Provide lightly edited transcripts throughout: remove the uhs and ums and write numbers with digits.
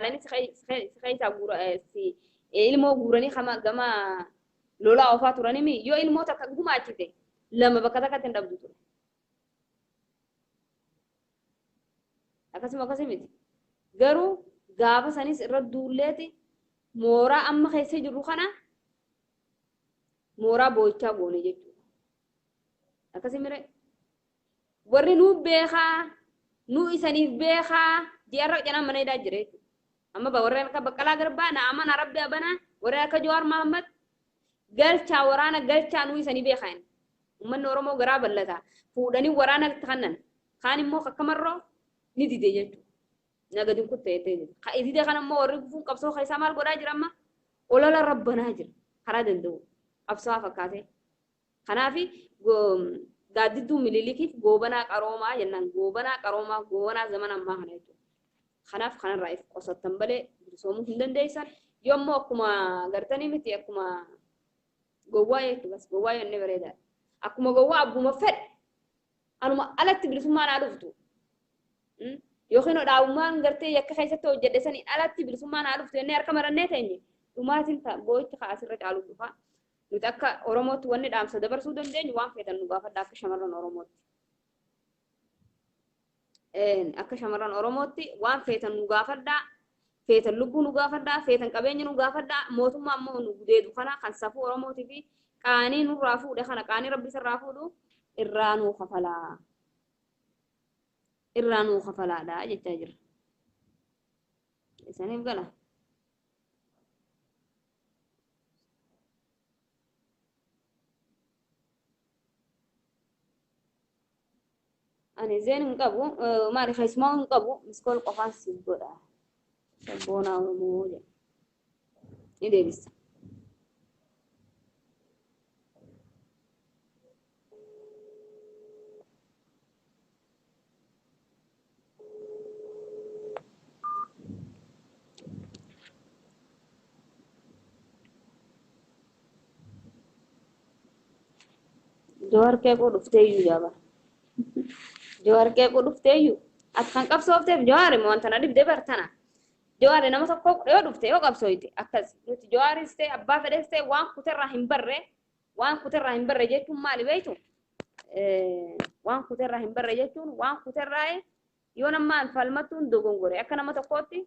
ilaalanii si keessaa guura si ilmoo guuranii gama lolaa oofaa turanimi yoo ilmoo takka gumaachite lama bakka takkatti hin dhabdu ture. Akkasuma akkasii miti. Garuu gaafa sanis irra duulleeti mooraa amma keessa jirru kana mooraa boo'ichaa goone jechuudha. Akkasii mire warri nuu beekaa nuu isaniif beekaa ji'arra cinaa mana hidhaa jira jechuudha. Amma warreen akka Baqqalaa Garbaa na amana Rabbi abanaa warreen akka Jawaar Mahammad galchaa waraana galchaa nuu isanii beekaa inni. Uummanni Oromoo garaa bal'ata. Fuudhanii waraana itti kannan. Kaan immoo kakkamarroo ni dide jechuudha. Nagadin kuttee jettee dide. Ka dide kana immoo warri gufuun qabsoo keessaa maal godhaa jira amma? Olola rabbanaa jira. Karaa danda'u. Qabsaa'aa fakkaatee. Kanaaf gaaddidduu Minilikiif Goobanaa qaroomaa jennaan. Goobanaa qaroomaa Goobanaa zamana ammaa kana jechuudha. Kanaaf kanarraa if qosattan malee bilisoomuu hin dandeessan. Yommuu akkuma gartanii miti akkuma gowwaa jechuudha. Bas gowwaa jennee bareedaadha. Akkuma gowwaa abbuma fedhe anuma alatti bilisummaan haa dhuftu. Yookiin dhaabummaan gartee yakka keessatti hojjedhe saniin alatti bilisummaan haa dhuftu jennee harka marannee teenye dhumaatiin boo'ichi ka'a asirra caalu dhufa. Nuti akka Oromootti wanni dhaamsa dabarsuu dandeenyu waan feetan nu gaafadha akka shamarran Oromootti. Akka shamarran Oromootti waan feetan nu gaafadhaa, feetan lubbuu nu gaafadhaa, feetan qabeenya nu gaafadhaa, mootummaa immoo nu gudeedu kana kan safuu Oromootii fi qaanii nurraa fuudhe kana qaanii rabbi isarraa fuudhu irraa nuu kafalaa. Irraa nuu kafalaadha jechaa jira. Isaniif gala. Ani zeen hin qabu, maali keessumaa hin qabu, miskool qofaan siif godha. Sabboonaa Oromoo jedha. Ni deebisa. Jawaar qeequu dhufteeyyuu jaaba. Jawaar qeequu dhufteeyyuu. Ati kan qabsoofteef Jawaari moo wanta na dhibde bartana. Jawaari nama tokko yoo dhufte yoo qabsooyte akkas nuti Jawaaris ta'e abbaa fedhes ta'e waan kuterraa hin barre waan kuterraa hin barre jechuun maali beektu? Waan kuterraa hin barre jechuun waan kuterraa yoo nama falmattuun dogongore akka nama tokkootti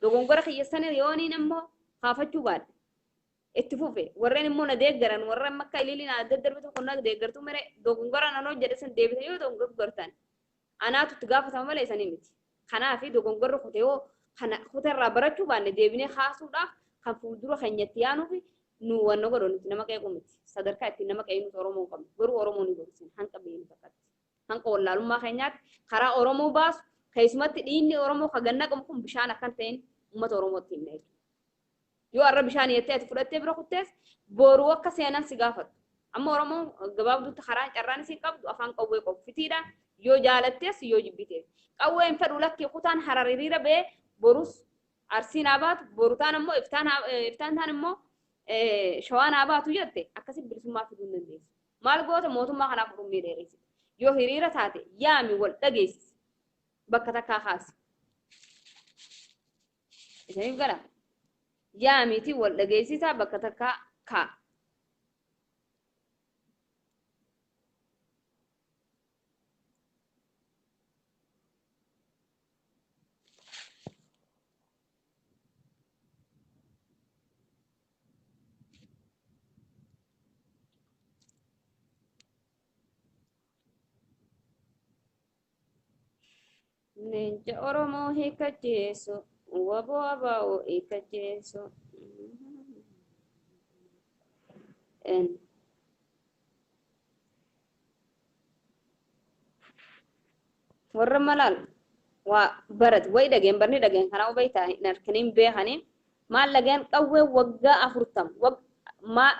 dogongora kiyya yooniin immoo kaafachuu baadhe. Itti fufe warreen immoo na deeggaran warreen akka ililiin adda darbe tokko na deeggartu mere dogongora nan hojjedhe san deebite yoo dogongortan anaatu itti gaafatama malee isanii miti. Kanaaf dogongorri kute yoo kana kuterraa barachuu baanne deebinee kaasuudhaaf kan fuuldura keenyatti yaanuuf nu wanna godhu nuti nama qeequ miti. Sadarkaa ittiin nama qeeqnu Oromoo hin qabnu. Garuu Oromoo ni gorsin hanqa beeknu takkatti. Hanqa wallaalummaa keenyaatti karaa Oromoo baasu keessumatti dhiigni Oromoo kan ganna qabu kun bishaan akkan ta'een uummata Oromootti himna jechuudha. Yoo har'a bishaan jettee ati fudhattee bira kuttees boruu akka seenan si gaafatu. Amma Oromoon gabaabduutti karaa carraan isin qabdu afaan qawwee qoffitiidha. Yoo jaalattees yoo jibbitees. Qawwee hin fedhu lakkii kutaan Harar hiriira ba'ee borus Arsiin haa baatu boru taan immoo iftaan taan immoo Shawaan haa baatu jette akkasi bilisummaa fiduu hin dandeessu. Maal goota mootummaa kanaaf urummii dheeressi. Yoo hiriira taate yaami wal dhageessisi. Bakka takkaa kaasi. Isiniif gala. Yaamiitii wal dhageessisaa bakka takkaa kaa. Leenca Oromoo hiikkachiisu, waboo abaa'oo hiikkachiisu. Warra malaal waa barat wayi dhageen barni dhageen kana hubaytaa hin harkiniin beekanii maal dhageen qawwee waggaa 40 maa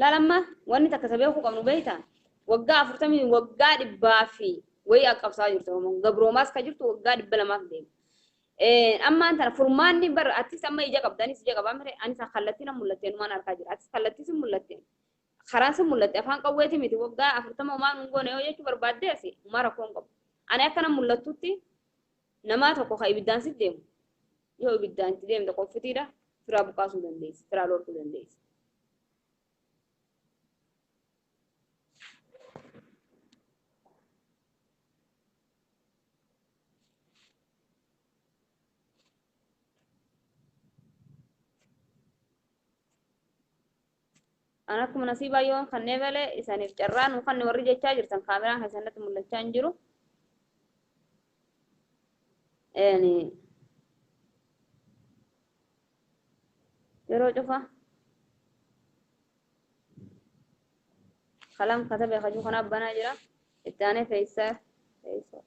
Laal amma wanni takka isa beekuu qabnu beektaa waggaa 40 waggaa dhibbaa fi wayii qabsaa jirtu Oromoon gabroomaas ka jirtu waggaa 200f deema. Ammaan tana furmaanni bar atis amma ija qabda anis ija qabaa mire anis kallattii na mul'attee numaan argaa jira atis kallattii sin mul'attee. Karaan sun mul'atte afaan qawweeti miti waggaa 40 homaa nun goone yoo jechuu barbaaddees homaa rakkoo hin qabu. Ani akkana mul'attutti namaa tokko ka ibiddaan si deemu yoo ibiddaan itti deemte qoffitiidha firaa buqqaasuu dandeessi firaa loltuu dandeessi. An akkuma nasiibaa yoon kannee malee isaniif carraa nu kanne warri jechaa jirtan kaameraan keessan natti mul'achaa hin jiru. Een, Yeroo cufa kalam katabe kajuu kanaaf banaa jira. Itti aanee feessaa feessaa.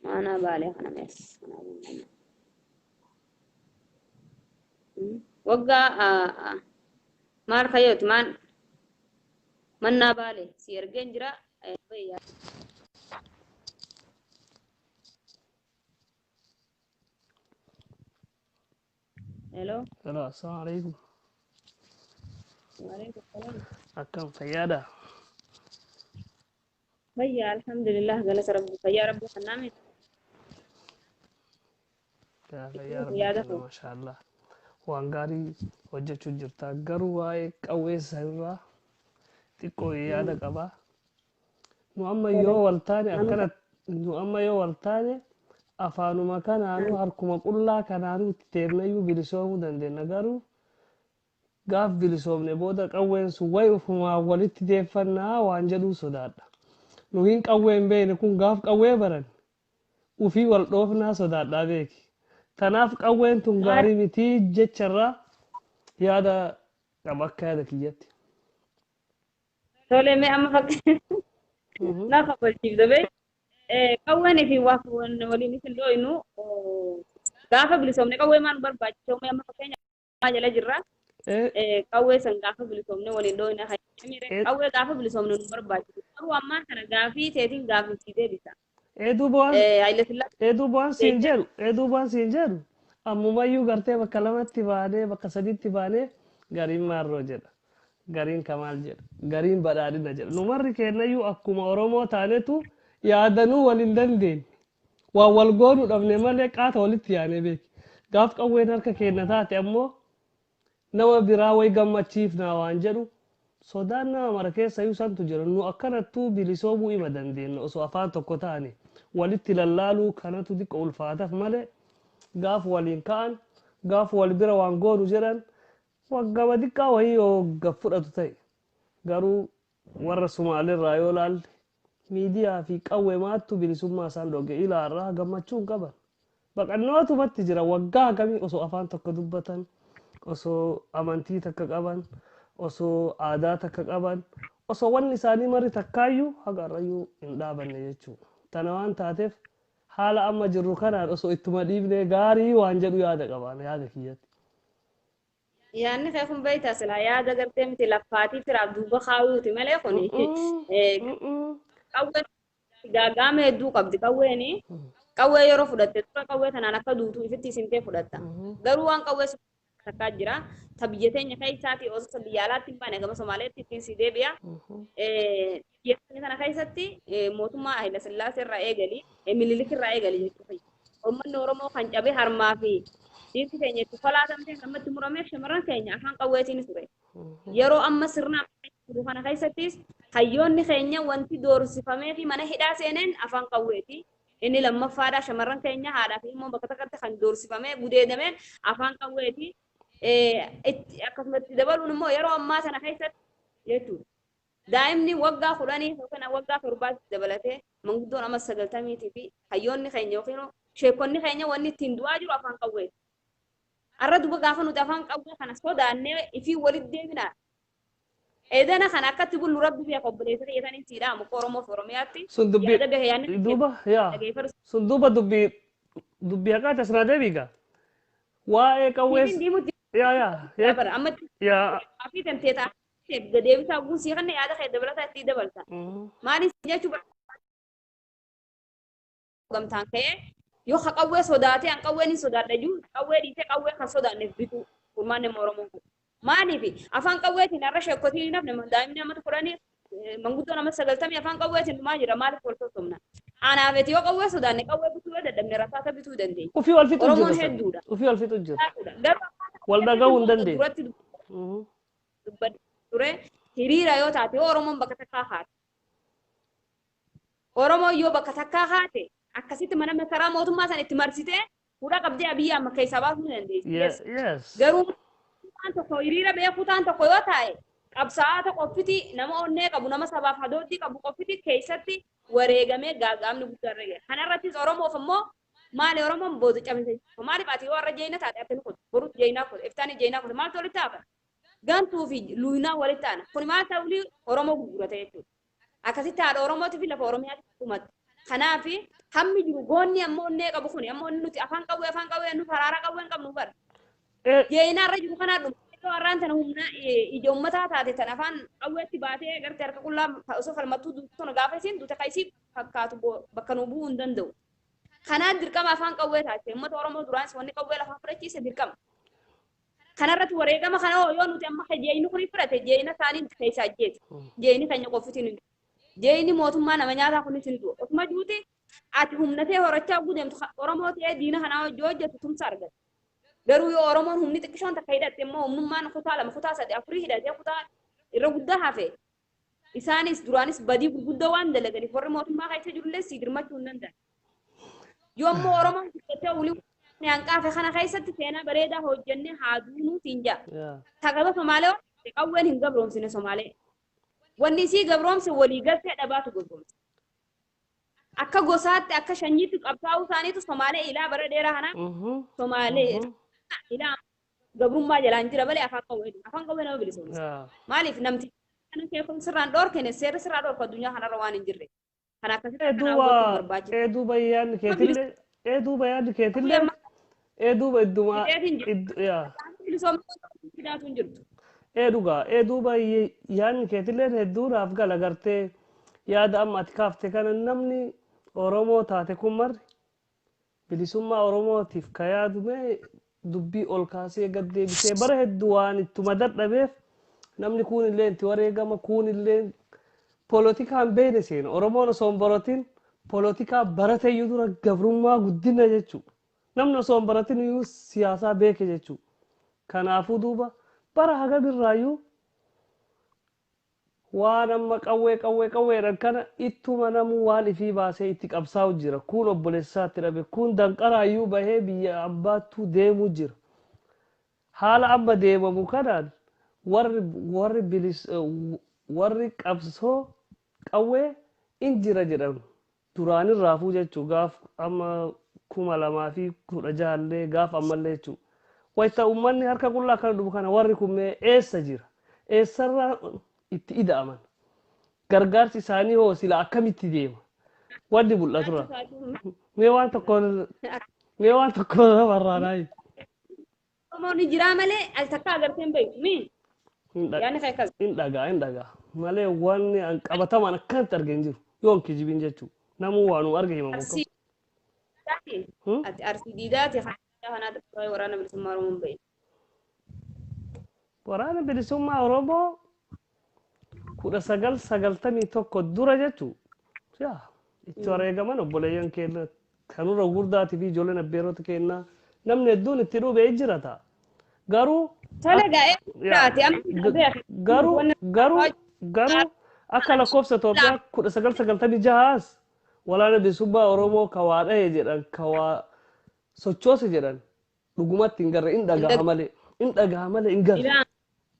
Maanaa baalee kana mees. Waggaa maal kayyooti maan mannaa baalee si ergeen jira. Hello. Hello, assalamu alaikum. Waalaikum salaam. Akkam fayyaadha? Fayyaa alhamdulillah galata rabbi fayyaa rabbi kannaa miti. Yaa fayyaa rabbi Yaada kenna koo. maashaallah. Waan gaarii hojjechuu jirta. Garuu waa'ee qawwee sanirraa xiqqoo yaada qaba. Nu amma yoo wal taane akkana nu amma yoo wal taane afaanuma kanaanuu harkuma qullaa kanaanuu itti deemnayyuu bilisoomuu dandeenya. Garuu gaaf bilisoomne booda qawween sun wayi ufumaa walitti deeffannaa waan jedhuu sodaadha. Nu hin qawwee hin beekne kun gaaf qawwee baran ufii wal dhoofnaa sodaadhaa beeki. Tanaaf qawween tun gaarii mitii jecharraa yaada qaba akka yaada kiyyatti. Tole mee amma fakkii na kabachiifta bee. Qawween fi waa waliin isin dhooynu gaafa bilisoomne qawwee maal barbaachisoo mee amma fakkeenya jala jirra. Qawwee san gaafa bilisoomne waliin dhooyna qawwee gaafa bilisoomne nu barbaachisu. Garuu ammaan kana gaafii teetiin gaafii sii deebisa. Duuba waan Haile Sillaasee duuba waan siin jedhu duuba waan siin jedhu ammumayyuu gartee bakka lamatti baanee bakka sadiitti baanee gariin maarroo jedha. Gariin kamaal jedha. Gariin badhaadhina jedha. Nu marri keenyayyuu akkuma Oromoo taanetu yaadanuu wal hin dandeenye. Waan wal goonuu dhabne malee qaata walitti yaanee beeki. Gaaf qawween harka keenya taate ammoo nama biraa wayi gammachiifnaa waan jedhu sodaan nama mara keessa iyyuu santu jira. Nu akkanattuu bilisoomuu ima dandeenya osoo afaan tokko taane walitti lallaaluu kanatu xiqqoo ulfaataaf malee gaaf waliin ka'an gaaf wal bira waan goonu jedhan waggama xiqqaa wayii yoo gad fudhatu ta'e garuu warra Sumaalirraa yoo laalle miidiyaa fi qawwee maattu bilisummaa isaan dhoge ilaarraa gammachuu hin qaban. Baqannootumatti jira waggaa hagamii osoo afaan tokko dubbatan osoo amantii takka qaban osoo aadaa takka qaban osoo wanni isaanii marri takkaayyuu haga har'ayyuu hin dhaabanne jechuudha. Tana waan taateef haala amma jirru kanaan osoo ittuma dhiibnee gaarii waan jedhu yaada qabaan yaada kiyyatti. Yaadni kee kun beektaa silaa yaada gartee miti laffaatii firaaf duuba kaawuuti malee kuni qawween gaagaama hedduu qabdi qawweeni. Qawwee yeroo fudhatte dura qawwee tanaan akka duutuu ifitti isimtee fudhatta. Garuu waan qawwee sun takkaa jira. Ta biyya teenya keessaati osoo biyya alaatti hin baane gama Somaaleetti ittiin si deebi'a. Biyya keenya kana keessatti mootummaa Haayila Sillaasee irraa eegali Minilik irraa eegali jechuudha. Uummanni Oromoo kan cabe harmaa fi dhiirri keenya itti kolaatamtee harmatti murameef shamarran keenya afaan qawweetiin ture. Yeroo amma sirna jiru kana keessattis hayyoonni keenya wanti doorsifamee fi mana hidhaa seeneen afaan qawweeti. Inni lammaffaadha shamarran keenya haadhaa fi ilmoo bakka takkatti kan doorsifamee gudeedameen afaan qawweeti. Akkasumatti dabaluun immoo yeroo ammaa sana keessatti jechuudha. Daa'imni waggaa 10 yookiin waggaa 7tti dabalatee manguddoon amma 90 fi hayyoonni keenya yookiin sheekonni keenya wanni ittiin du'aa jiru afaan qawweeti. Har'a duba gaafa nuti afaan qawwee kana sodaannee ifii walitti deebinaa. Edana kana akkatti bullu rabbi beeka obboleessa keessaniin siidhaa muka Oromoo fi Oromiyaatti. Sun dubbii Yaada gahe yaadni duuba yaa dhageeffatu. sun duuba dubbii dubbii haqaati asirraa deebiiga. Waa'ee qawwees Siifin diimutti yaa yaa yaa bara amma yaa fi tantee taatee deebisaa guunsii kana yaada kee dabalataa itti dabalta. Maaliif jechuu gamtaan ka'ee Yoo ka qawwee sodaatee an qawween hin sodaadha jiru qawwee dhiisee qawwee kan sodaanneef bituu furmaanni amma Oromoon kun. Maaliif afaan qawweetiin har'a sheekkotiin hin hafne daa'imni amata 10 manguddoo nama 90 afaan qawweetiin dhumaa jira maaliif wal sossobna? Anaafeti yoo qawwee sodaanne qawwee bituu yoo dadhabne rasaasa bituu dandeenya. Ufii wal fixu Oromoon jira. hedduudha. Ufii wal fixu jira. Garuu Wal dhaga'uu hin dandeenye. duratti dubbadhu ture hiriira yoo taate yoo Oromoon bakka takkaa haate. Oromoon yoo bakka takkaa haate akkasitti mana masaraa mootummaa sana itti marsitee fuudha qabdee Abiyyi amma keessaa baasuu ni dandeessi. Yes. Yes. Garuu kutaan tokko hiriira ba'ee kutaan tokko yoo taa'e qabsaa'aa qoffiti nama onnee qabu nama sabaaf hadooddii qabu qoffiti keessatti wareegamee gaagaamni guddaa irra gahe. Kanarrattis Oromoof immoo maali Oromoon booda cabinsa maaliif ati yoo har'a jeeyina taate ati ni kutu boruuf jeeyinaa kutu iftaanii jeeyinaa kutu maaltu walitti hafa? Gantuu fi luunaa walitti aana. Kun maal ta'uu Oromoo gurgurata jechuudha. Akkasitti haadha Oromootii fi lafa Oromiyaatti dhumatti. Kanaaf hammi jiru goonni amma onnee qabu kun amma onni nuti afaan qawwee nu faraara qawwee hin qabnu bara. Jeeyinaa irra jiru kanaa dhuma. Yeroo har'aan tana humna ija uummataa taate tan afaan qawweetti baatee gartee harka qullaa osoo falmattuu duutu gaafa isiin duute kan isii fakkaatu bakka nu bu'uu hin danda'u. Kanaaf dirqama afaan qawwee taate uummata Oromoo duraanis wanni qawwee lafaa fudhachiise dirqama. Kanarratti wareegama kana yoo nuti amma jeeyini kun fudhate jeeyina isaanii keessaa ajjeesu. Jeeyini keenya qofitti ni jeeyini mootummaa nama nyaataa kunis ni du'a. Osuma juuti ati humna ta'e horachaa gudeemtu Oromoo ta'ee diina kanaa hojii hojjetu tumsa argata. Garuu yoo Oromoon humni xiqqishoon takka hidhatte immoo humnummaan kutaa 2 kutaa 3 4 hidhatee kutaa irra guddaa hafe isaanis duraanis badii gurguddoo waan dalaganiif warri mootummaa keessa jirullee si dirmachuu hin danda'an. Yoo immoo Oromoon guddatee ulii hanqaafe kana keessatti seenaa bareedaa hojjennee haa duunuu siin jaa. Takaba Somaalee qawween hin gabroomsine Somaalee. Wanni isii gabroomse walii galtee dhabaatu gabroomse. Akka gosaatti akka shanyiitti qabsaa'uu isaaniitu Somaalee ilaa bara dheeraa kana Somaalee ilaa gabrummaa jalaan jira malee afaan qawwee afaan qawwee nama bilisoomsa. Maaliif namti kana keessa sirraan dhoorkene seerri sirraa dhoorku addunyaa kanarra waan hin jirre. Kana akkasitti kana hawwatuun barbaachisa. Eeduu bayyaan keetillee eeduu bayyaan keetillee eeduu idduma Bilisoomsa fidaatu hin jirtu. Eedugaa eeduu bayyaan keetillee hedduudhaaf gala gartee yaada amma ati kaafte kana namni Oromoo taate kun marri bilisummaa Oromootiif ka yaadume dubbii ol kaasee gad deebisee bara hedduu waan ittuma dadhabeef namni kuunillee itti wareegama kuunillee polotikaan beene seena Oromoon osoo hin baratin polotikaa barateeyyuu dura gabrummaa guddina jechuudha. Namni osoo hin baratin iyyuu siyaasaa beeke jechuudha. Kanaafuu duuba bara hagamirraayyuu waan amma qawwee qawwee qawweedhaan kana ittuma namuu waan ifii baasee itti qabsaa'u jira. Kun obboleessaatti dhabe kun danqaraayyuu bahee biyya abbaattuu deemuu jira. Haala amma deemamu kanaan warri bilis warri qabsoo qawwee in jira jedhamu duraanin raafuu jechuu gaaf amma 2016 gaaf ammallee jechuu. Wayita uummanni harka qullaa kana dhufu kana warri kun mee eessa jira? Eessarraa itti ida'aman? Gargaarsi isaanii hoo sila akkamitti deema? Wanni mul'atura. Mee waan tokko namarraa. Oromoon jira malee al takka agartee hin beektu mii? Yaani kan akkas. Hin dhagaa malee wanni an qabatamaan akkanatti argee hin jiru yoo hin kijibin jechuudha. Namuu waanuma arge himamu. Arsii ati arsii diidaati kanaatu waraana bilisummaa Oromoo hin beekne. Waraana bilisummaa Oromoo 1991 dura jechuudha. Itti wareegaman obboleeyyan keenya kanurra gurdaatii fi ijoolleen abbeerota keenya namni hedduun itti dhufee jira ta'a. Garuu garuu akka lakkoofsa Itoophiyaa 1996 waraana bilisummaa Oromoo ka waa dhahe jedhan ka waa sochoose jedhan dhugumatti hin garre hin dhagaha malee hin dhagaha malee hin garre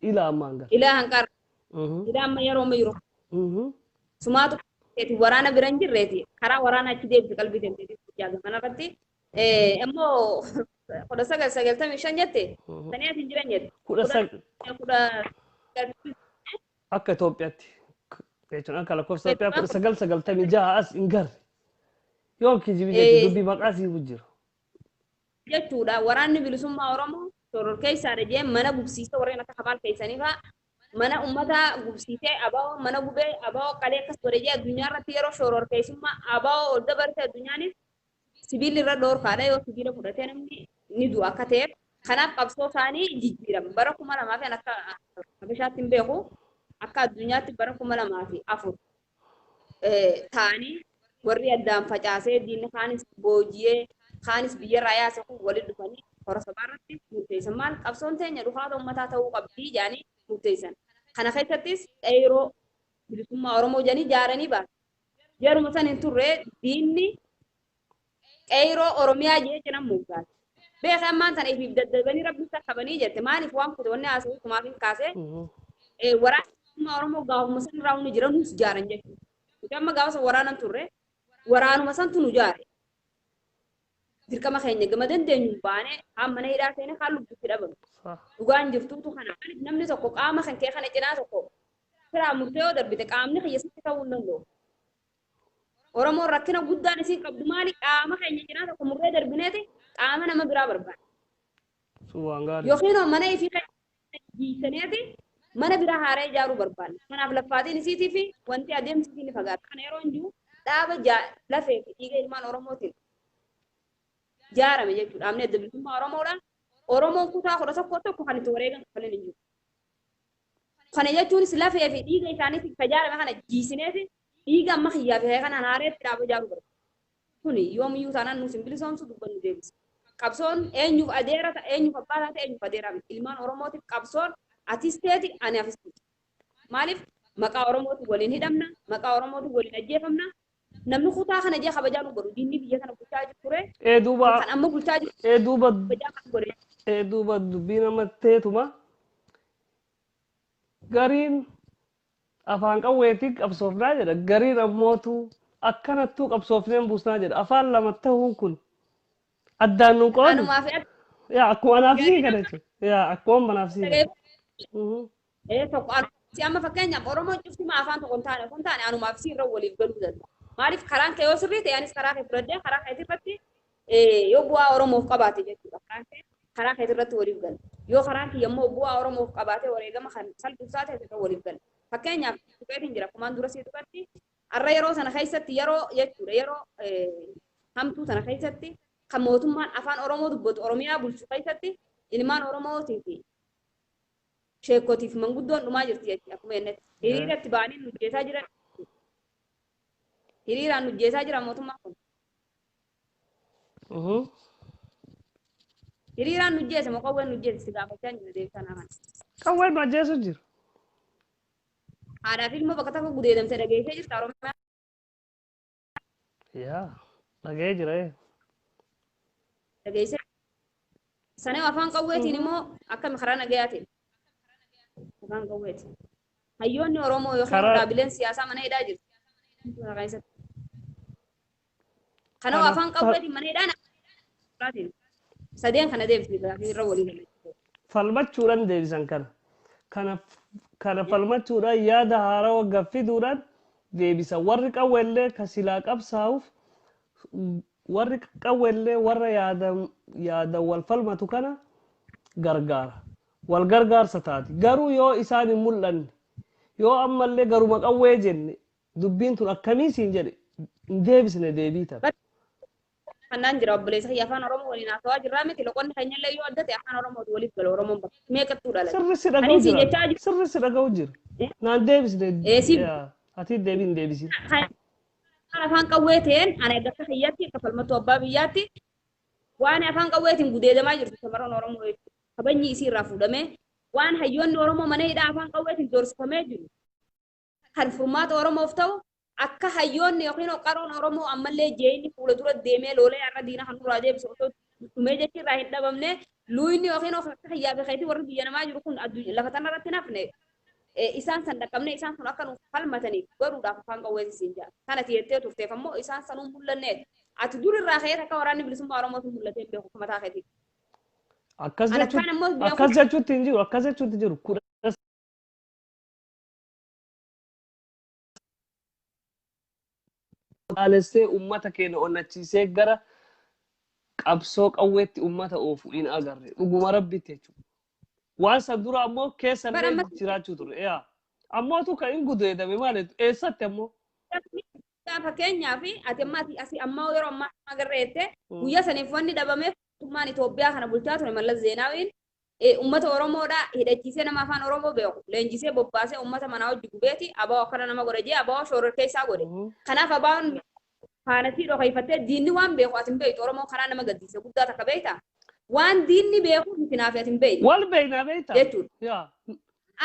ilaa ammaa hin garre. Ilaa hanqarre. Ilaa amma yeroo amma jiru. Sumaatu waraana bira hin jirreeti karaa waraana achi deebite qalbii deemteeti kanarratti immoo 1995 jette sanii ati hin jiran jette. Akka Itoophiyaatti jechuun akka lakkoofsa Itoophiyaa 1996 as hin garre yoo kijibi jechuun dubbii maqaa siif jira. Jechuudha waraanni bilisummaa Oromoo shororkeessaadha jee mana gubsiise warreen akka Kamaal keessanii fa'aa mana uummata gubsiisee abaa'oo mana gubee abaa'oo qalee akkas godhe jee addunyaa irratti yeroo shororkeessummaa abaa'oo ol dabarte addunyaanis Sibiilli irra dhoorkaadha yoo sibiila fudhatee namni ni du'a akka ta'eef kanaaf qabsoo isaanii jijjiirama. Bara 2000 fi akka Habashaatti hin beeku akka addunyaatti bara 2004 ta'anii warri addaan facaasee diinni kaanis booji'ee kaanis biyyarraa yaase kun walitti dhufanii hora sabaa irratti murteessan. Maal qabsoon teenya dhukaata uummataa ta'uu qabdii jedhanii murteessan. Kana keessattis qeeroo bilisummaa Oromoo jedhanii ijaaranii baasan. Yeruma san hin turre diinni qeeroo Oromiyaa jee jedhan moggaase. Beeka ammaan tana ifiif daddarbanii rabbi isa qabanii jette maaliif waan kute wanni haasa'u kumaaf hin kaasee waraana bilisummaa Oromoo gaafuma san irraa humni jira nus ijaaran jechuudha. Nuti amma gaafa san waraanan turre waraanuma santu nu ijaare. Dirqama keenya gama dandeenyu baanee haan mana hidhaa seene haan lubbutti dhabame. Dhugaan jirtuutu kana. Maaliif namni tokko qaama kan kee kana cinaa tokko firaa murtee yoo darbite qaamni kiyya sitti ta'uu hin danda'u. Oromoon rakkina guddaan isiin qabdu maali? Qaama keenya cinaa tokko murree darbineeti qaama nama biraa barbaada. Sun waan gaarii. Yookiin mana ifii jiisaneeti mana biraa haaraa ijaaruu barbaadna. Kanaaf laffaatiin isiitii fi wanti adeemsi isii ni fagaata. Kana yeroo hin jiru dhaaba lafee fi dhiiga ilmaan Oromootiin ijaarame jechuudha. Dhaabni adda bilisummaa Oromoodhaan Oromoon kutaa 11 tokko kan itti wareegan kafalan hin jiru. Kana jechuunis lafee fi dhiiga isaaniitiin kan ijaarame kana jiisineeti dhiiga amma kiyyaa fi kanaan haareetti dhaaba ijaaruu barbaada. Kuni yoomiyyuu taanaan nuus hin bilisoomsu dubbannu deebisa. Qabsoon eenyuuf adeera ta'a, eenyuuf abbaa taate, eenyuuf adeera miti. Ilmaan Oromootiif qabsoon atis teeti, ani afis teeti. Maaliif maqaa Oromootiin waliin hidhamna, maqaa Oromootiin waliin ajjeefamna. Namni kutaa kana jee kabajaa nu godhu diinni biyya kana bulchaa jiru ture. Duuba Kan amma bulchaa jiru duuba kabajaa kan godhe. Duuba dubbii nama teetuma gariin afaan qawweetii qabsoofnaa jedha gariin ammootu akkanattuu qabsoofneen buusnaa jedha afaan lama ta'uun kun addaan nu qoodu. Anumaa fi Yaa akkuma anaaf sii kana jechuudha. Yaa akkuma anaaf sii kana. Tokko si amma fakkeenyaaf Oromoon cufti maa afaan tokko hin taane osoo hin taane anumaaf si irra waliif galuu danda'a. Maaliif karaan kee yoo sirrii ta'e anis karaa kee fudhadhee karaa keetii irratti yoo bu'aa Oromoof qabaate jechuudha. Karaan kee karaa keetii irratti waliif gala. Yoo karaan kiyya immoo bu'aa Oromoof qabaate wareegama kan salphisaa ta'e irra waliif gala. Fakkeenyaaf tuqeetiin jira kumaan dura sii tuqatti har'a yeroo sana keessatti yeroo jechuudha yeroo hamtuu sana keessatti kan mootummaan afaan Oromoo dubbatu Oromiyaa bulchu keessatti ilmaan Oromootii fi sheekotiif manguddoon dhumaa jirti jechuudha akkuma jennetti. Hiriiratti ba'anii nu jeesaa jiran. Hiriiraan nu jeesaa jira mootummaan kun. Hiriiraan nu jeese moo qawween nu jeese si gaafachaa jiru deebisaa naa kana. Qawween nu ajjeesu jiru. Haadhaa fi ilmoo bakka tokko gudeedamte dhageessee jirta Oromiyaa. Yaa dhagee jira. Dhageessee. Sanee afaan qawweetiin immoo akkami karaa nagayaatiin. Afaan qawweeti. Hayyoonni Oromoo yookiin dhaabileen siyaasaa mana hidhaa jiru. Kanaaf afaan qawweetiin mana hidhaa sadeen kana deebisni gaaffii irra waliin galu. Falmachuudhaan deebisan kana. Kana falmachuudhaan yaada haarawaa gaffiduudhaan deebisan. Warri qawweellee ka silaa qabsaa'uuf warri qawweellee warra yaada wal falmatu kana gargaara. Wal gargaarsa taati. Garuu yoo isaan hin mul'anne yoo ammallee garuma qawwee jenne dubbiin tun akkamii siin jedhe hin deebisne deebii tana. Kannaan jira obboleessa kiyya afaan Oromoo waliin haasawaa jirraa miti loqonni keenyallee yoo adda ta'e afaan Oromootu waliif gala Oromoon bakka meeqattuu dhalate. Sirri si dhaga'u jira. Sirri si dhaga'u jira. Naan deebisne. Ati deebii hin deebisin. Afaan qawwee ta'een ani akka kiyyaatti akka falmattuu abbaa biyyaatti waan afaan qawweetiin gudeedamaa jirtu shamarran Oromoo jechuudha. Kabajni isii irraa fuudhamee waan hayyoonni Oromoo mana hidhaa afaan qawweetiin doorsifamee jiru kan furmaata Oromoof ta'u akka hayyoonni yookiin qaroon Oromoo ammallee jeeyni fuula dura deemee loolee har'a diina kan nurraa deebisu osoo dhumee jechi irraa hin dhabamne luuyni yookiin akka hiyyaa fi keetii warri biyya namaa jiru kun lafa tana irratti nafne isaan san dhaqqabne isaan sun akka nuuf falmataniif godhuudhaaf afaan qawweetiin siin jira. Kana tiyettee turteef ammoo isaan sanuun mul'anneet. Ati dur irraa ka'ee akka waraanni bilisummaa Oromootu mul'atee hin beeku mataa keetii. Akkas jechuutti hin jiru akkas jechuutti jiru. Qaalessee uummata keenya onnachiisee gara qabsoo qawweetti uummata oofu hin agarre dhuguma rabbitti jechuudha. Waan san dura ammoo keessa illee jiraachuu ture. Ammootu kan hin gudeedame maali eessatti ammoo? Guyyaa fakkeenyaaf ati amma asii ammaa yeroo ammaa agarreette guyyaa saniif wanni dhabameef mootummaan Itoophiyaa kana bulchaa ture Mallas Zeenaawiin uummata Oromoodhaa hidhachiisee nama afaan Oromoo beeku leenjisee bobbaasee uummata manaa hojii gubeeti abaa akkana nama godhe jee abaa shororkeessaa godhe. Kanaaf abaan faanatii dhokeeffattee diinni waan beeku ati hin beektu Oromoon karaa nama gaddisiisa guddaa takka beektaa. Waan diinni beeku miti naaf ati hin beektu Wal beeknaa beektaa? jechuudha. Yaa.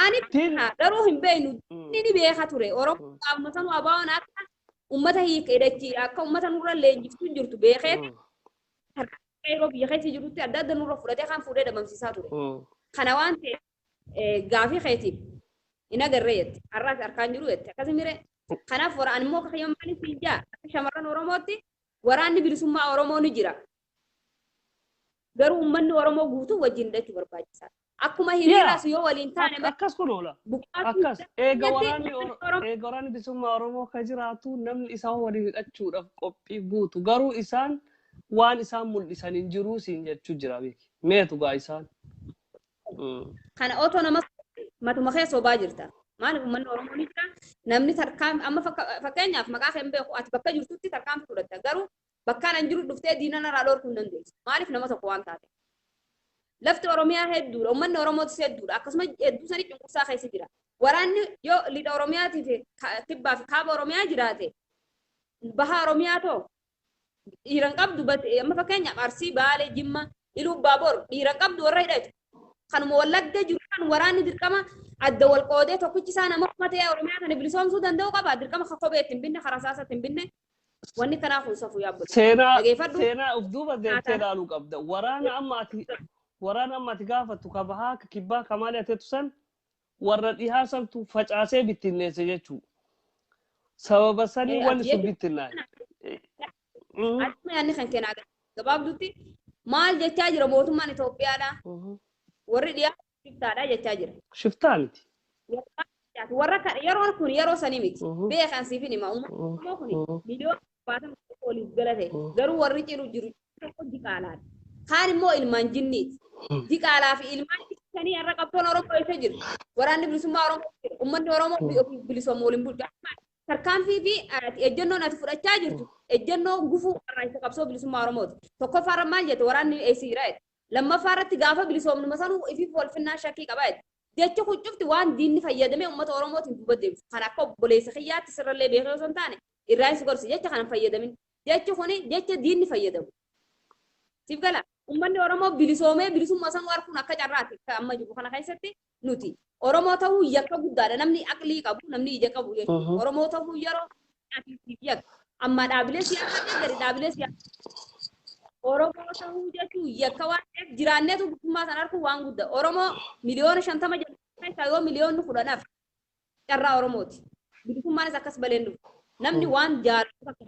Ani Diinni. garuu hin beeknu diinni ni beeka ture Oromoo qaamuma sanuu abaa'oon akka uummata hidhachi akka uummata nurra leenjiftuu jirtu beekee harka yeroo biyya keessa jirutti adda adda nurra fudhatee kan fuudhee dhabamsiisaa ture. Kana waan ta'eef gaafii keetiif hin agarree jette har'aas harkaan jiru jette akkasii mire kanaaf waraan immoo akka maaliif siin jaa akka shamarran Oromootti waraanni bilisummaa Oromoo ni jira. Garuu uummanni Oromoo guutuu wajjin hidhachuu barbaachisaadha. Akkuma hiriiraas yoo waliin taane Akkas kun oola. buqqaatu Akkas eega waraanni Oromoo eega waraanni bilisummaa Oromoo ka jiraatu namni isaan waliin hidhachuudhaaf qophii guutu garuu isaan waan isaan mul'isan hin jiruu siin jechuu jira beeki. Meetu gaa isaan. Kana otoo nama matuma keessa sobaa jirta. Maaliif uummanni Oromoo ni jira. Namni tarkaan amma fakkeenyaaf maqaa kee hin beeku ati bakka jirtutti tarkaanfii fudhatta garuu bakkaan an jiru dhuftee diina narraa dhorkuu hin dandeessu. Maaliif nama tokko waan taate. Lafti Oromiyaa hedduudha. Uummanni Oromootis hedduudha. Akkasuma hedduu sanii cunqursaa keessa jira. Waraanni yoo lixa Oromiyaatii fi kibbaa fi kaaba Oromiyaa jiraate baha Oromiyaa too dhiiran qabdu amma fakkeenyaaf Arsii, Baalee, Jimma, Iluu Baaboor dhiiran qabdu warra hidhatu. Kanuma Wallagga jiru kan waraanni dirqama adda wal qoodee tokkichi isaa nama ta'ee Oromiyaa kana bilisoomsuu danda'u qaba. Dirqama kophee ittiin binne, karaa saasa ittiin binne wanni kanaaf kun safuu yaabbatu. Seenaa Dhageeffadhu. seenaa of duuba deemtee ilaaluu qabda. Waraana amma ati gaafattu ka bahaa ka kibbaa ka maali ateetu san warra dhihaa santu facaasee bittinneesse jechuudha. Sababa sanii Ati wanni sun jechuun bittinnaa'e. Akkuma yaadni kan kennaa gabaabdutti maal jechaa jira mootummaan Itoophiyaadha. Warri dhiyaa shiftaadha jechaa jira. Shiftaa miti. Warra yeroon kun yeroo sanii miti. Beekan siif hima. Uummanni Oromoo kun miliyoona 70 oliif galate. Garuu warri ciru jiru tokko diqaalaadha. Kaan immoo ilmaan jinniiti. Diqaalaa fi ilmaan jinnii har'a qabsoon Oromoo eessa jiru? Waraanni bilisummaa Oromoo jira. Uummanni Oromoo bilisoomu waliin bulchu. Tarkaanfii fi ejjennoon ati fudhachaa jirtu ejjennoo gufuu warraaqsa qabsoo bilisummaa Oromooti. Tokkoffaarra maal jette waraanni eessa jira jette. Lammaffaarratti gaafa bilisoomnu sanuu ifiif walfinnaa shakkii qaba jette. Jechi kun cufti waan diinni fayyadamee uummata Oromootiin duuba deebisu. Kan akka obboleessa kiyyaatti sirrallee beekee osoo hin taane irraa hin gorsi jecha kana hin fayyadamin. Jechi kuni jecha diinni fayyadamu. Siif gala uummanni Oromoo bilisoomee bilisummaa sanuu arguun akka carraati akka amma jiru kana keessatti nuti Oromoo ta'uu yakka guddaadha. Namni aqlii qabu namni ija qabu jechuudha. Oromoo ta'uu yeroo yakka. Amma dhaabilee siyaasaa deeggari dhaabilee siyaasaa Oromoo ta'uu jechuun yakka waan ta'eef jiraanneetu bilisummaa sana arguun waan guddaa. Oromoo miliyoona 50 jedhamu keessaa yoo miliyoonni 10 carraa Oromooti. Bilisummaanis akkas baleen dhufu. Namni waan jaalatu akka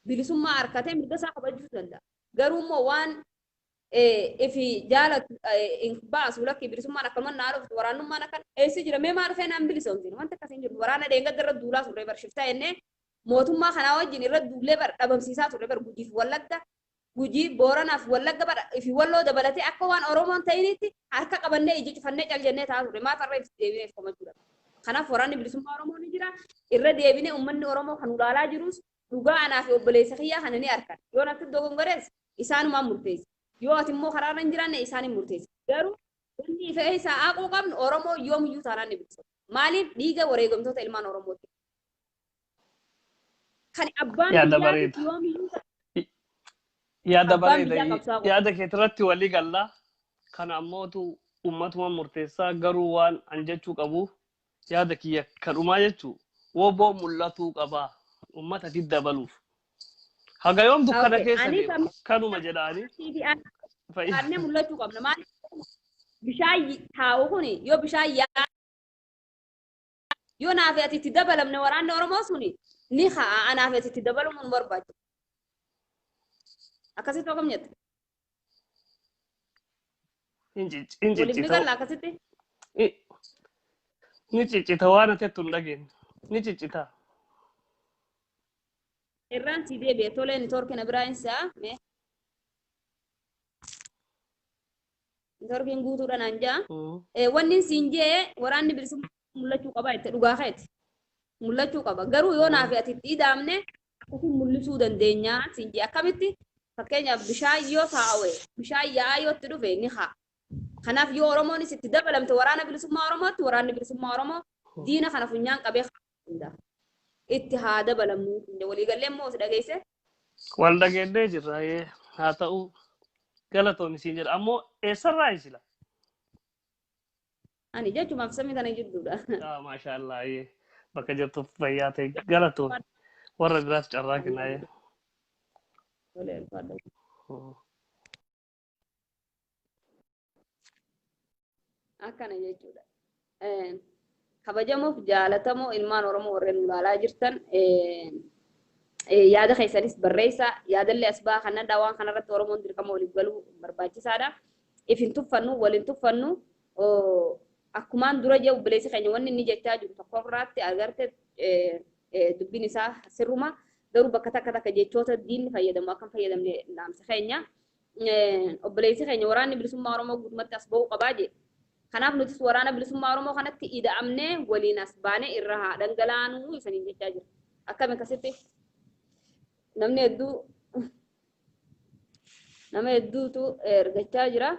bilisummaa harkatee mirga isaa kabajuu danda'a. Garuu immoo waan ifi jaalatu hin baasu lakki bilisummaan akkanuma naa dhuftu waraannummaan akkan eessi jira mee maa dhufee naan bilisoomsine wanta akkasii hin jiru. Waraana dheengadda irra duulaa turre bar shiftaa jennee mootummaa kanaa wajjin irra duullee bar dhabamsiisaa turre bar Gujiif Wallagga Gujii Booranaaf Wallagga bar ifi Walloo dabalatee akka waan Oromoon ta'initti harka qabannee ija cufannee cal jennee taa'aa turre maaf har'a itti deebinee komachuudha. Kanaaf waraanni bilisummaa Oromoo ni jira. Irra deebinee uummanni Oromoo kan ulaalaa jirus dhugaa anaa fi obboleessa kiyyaa kana ni argan. Yoo natti dogongorees isaanumaan murteessa. Yoo ati immoo karaarra hin jiraanne isaan hin murteessa. Garuu wanni ifa isaa haquu qabnu Oromoo yoomiyyuu taanaan ni bilisa. Maaliif dhiiga wareegamtoota ilmaan Oromooti. Kan abbaan Yaada biyyaatis bareeda. yoomiyyuu Yaada abbaan bareeda. biyyaa qabsaa'u. Yaada keetirratti walii gallaa. Kana ammootu uummatuma murteessaa garuu waan an jechuu qabu yaada kiyya kadhumaa jechuu woboo mul'atuu qabaa uummata dabaluuf. Haga yoom dukkana Okay. keessa Anis deemu amma kanuma jedhaanii. Aanne mul'achuu qabna. Maaliif bishaan taa'u kuni yoo bishaan yaa yoo naaf ati itti dabalamne waraanni Oromoo suni ni ka'a anaaf ati itti dabaluun nu barbaachisa. Akkasitti akkam jette? Hin Waliif ni ciccita. galla akkasitti? Ni ciccita waan ati jettu hin dhageenye. Ni ciccita. Irraan si deebi'e tolee networkii na biraa hin sa'a. Mee networkiin guutuudha naan ja'a. Wanni siin jee waraanni bilisummaa mul'achuu qaba jette dhugaa keeti. Mul'achuu qaba. Garuu yoo naaf ati itti ida'amne akkasiin mul'isuu dandeenya siin jee akkamitti fakkeenyaaf bishaan yoo taa'e bishaan yaa'aa yoo itti dhufe ni haa. Kanaaf yoo Oromoonis itti dabalamte waraana bilisummaa Oromootti waraanni bilisummaa Oromoo diina kana funyaan qabee danda'a. Itti haa dabalamnu. Waliigallee immoo si dhageesse. Wal dhageennee jirra haa ta'u galatoomi siin jedha ammoo eessarraa isila? Ani jechumaaf samii kana jidduudha. Maashaallah bakka jirtuuf fayyaa ta'e galatoomi. Warra biraas carraa kennaa. Akkana jechuudha. Kabajamoof jaalatamoo ilmaan Oromoo warreen ulaalaa jirtan yaada keessanis barreessaa yaadallee as ba'aa kanadha waan kanarratti Oromoon dirqama waliif galuu barbaachisaadha. If hin tuffannu waliin tuffannu akkumaan dura jee obboleessi keenya wanni inni jechaa jiru tokkorraatti agarte dubbiin isaa sirruma garuu bakka takka takka jechoota diinni fayyadamu akka hin fayyadamne dhaamsa keenya. Obboleessi keenya waraanni bilisummaa Oromoo guutummaatti as ba'uu qabaa jee. Kanaaf nutis waraana bilisummaa Oromoo kanatti ida'amnee waliin as baanee irra haa dhangalaanuu isaniin jechaa jira. Akkami akkasitti namni hedduu nama hedduutu ergachaa jira.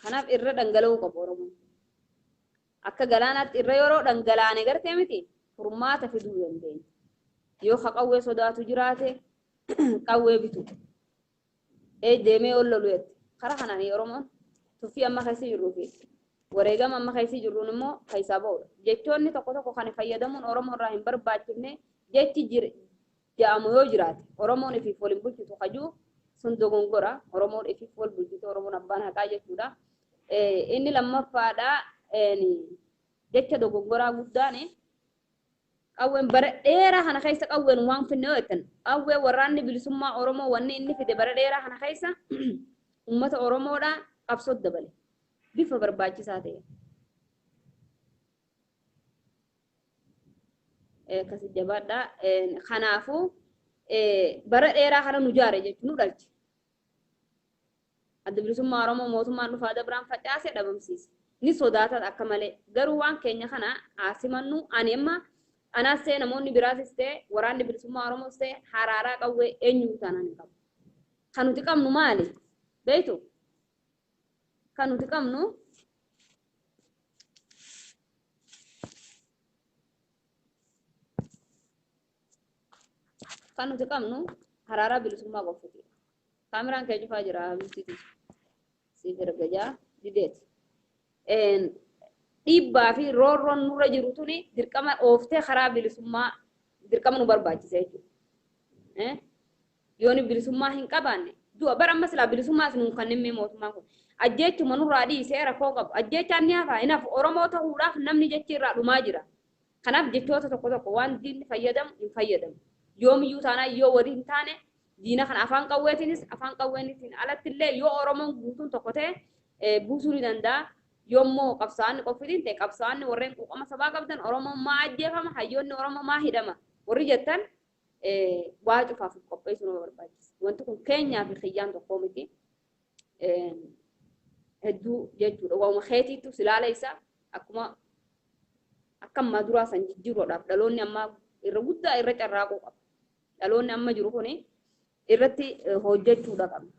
Kanaaf irra dhangala'uu qabu Oromoon. Akka galaanaatti irra yeroo dhangalaane gartee miti furmaata fiduu dandeenya. Yoo ka qawwee sodaatu jiraate qawwee bitu. Deemee ol lolu jetti. Karaa kanaan Oromoon tuffii amma keessa jirruu fi wareegama amma keessa jirruun immoo keessaa ba'udha. Jechoonni tokko tokko kan fayyadamuun Oromoo irraa hin barbaachifne jechi jedhamu yoo jiraate Oromoon ifiif waliin bulchitu kajuu sun dogongora. Oromoon ifiif wal bulchitu Oromoon abbaan haqaa jechuudha. Inni lammaffaadha jecha dogongoraa guddaan qawween bara dheeraa kana keessa qawween waan finne yoo jettan qawwee waraanni bilisummaa Oromoo wanni inni fide bara dheeraa kana keessa uummata Oromoodha qabsoo dabale bifa barbaachisaa ta'e. Akkasi jabaadha. Kanaafuu bara dheeraa kana nu jaare jechuun nu dhalche. Adda bilisummaa Oromoo mootummaan dhufaa dabraan facaasee dhabamsiise. Ni sodaatan akka malee. Garuu waan keenya kana haasimannu ani amma anaas ta'e namoonni biraatis ta'e waraanni bilisummaa Oromoos ta'e haraaraa qawwee eenyuu taanaan hin qabu. Kan nuti qabnu maali? Beektu? Kan nuti qabnu haraaraa bilisummaa qofaati. Kaameraan kee cufaa jira bifti siif ergajaa dideeti. Dhiibbaa fi roorroon nurra jiru tuni dirqama ooftee karaa bilisummaa dirqama nu barbaachisa jechuudha. Yoo nu bilisummaa hin qabaanne du'a bara amma silaa bilisummaas nuun kan himme mootummaan kun ajjeechuma nurraa dhiisee rakkoo qabu ajjeechaan ni hafa hin hafu Oromoo ta'uudhaaf namni jechi irraa dhumaa jira. Kanaaf jechoota tokko tokko waan diinni fayyadamu hin fayyadamu. Yoomiyyuu taanaan yoo walii hin taane diina kana afaan qawweetiinis afaan qawweenitiin alatti illee yoo Oromoon guutuun tokko ta'e buusuu ni danda'a. Yoommoo qabsaa'onni qoffitiin ta'e qabsaa'onni warreen quuqama sabaa qabdan Oromoon maa ajjeefama hayyoonni Oromoo maa hidhama warri jettan waa cufaaf qopheessuu nama barbaachisa. Wanti kun keenyaa fi kiyyaan tokkoo miti. Hedduu jechuudha. Waanuma keetiitu silaala isaa akkuma akka ammaa duraa san jijjiiruudhaaf dhaloonni ammaa irra guddaa irra carraaquu qaba. Dhaloonni amma jiru kuni irratti hojjechuudha qabna.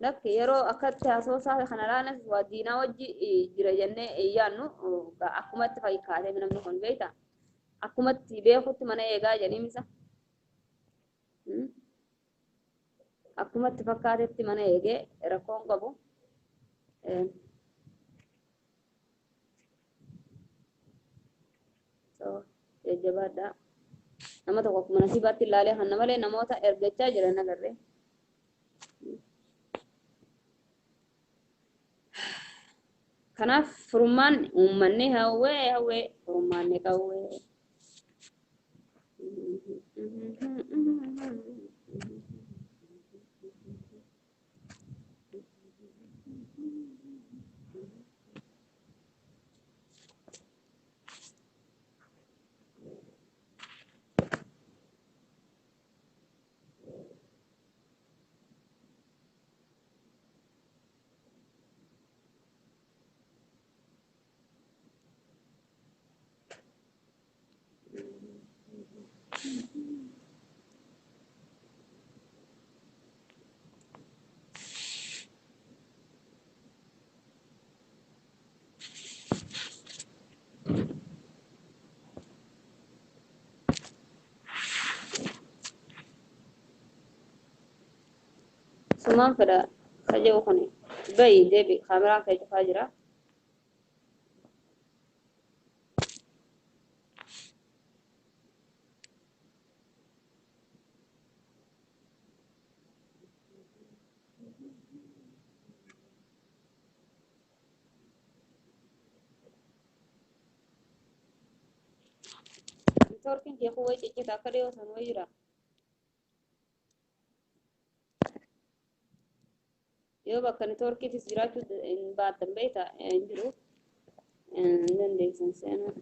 Lakki yeroo akkatti haasoosaa kana ilaalan waa diinaa wajji jira jennee yaannu akkumatti fakkaatee namni kun beekta. Akkumatti beekutti mana eegaa jedhanii misa. Akkumatti fakkaatetti mana eegee rakkoon qabu. Jajjabaadha. Nama tokko akkuma nasiibaatti ilaalee kan malee namoota ergachaa jiran agarree. Kanaaf furmaan uummanni hawwee hawwee furmaanni qawwee. Sumaan fedha ka jedhu kuni bayi deebi kaameraan kee cufaa jira. Neetwoorkiin kee kun wayi ciccita akka dhiyoo san wayi jira. Yoo bakka neetwoorkiitis jiraachuu hin baattan beekta hin jiru. Hin dandeessan seenuu.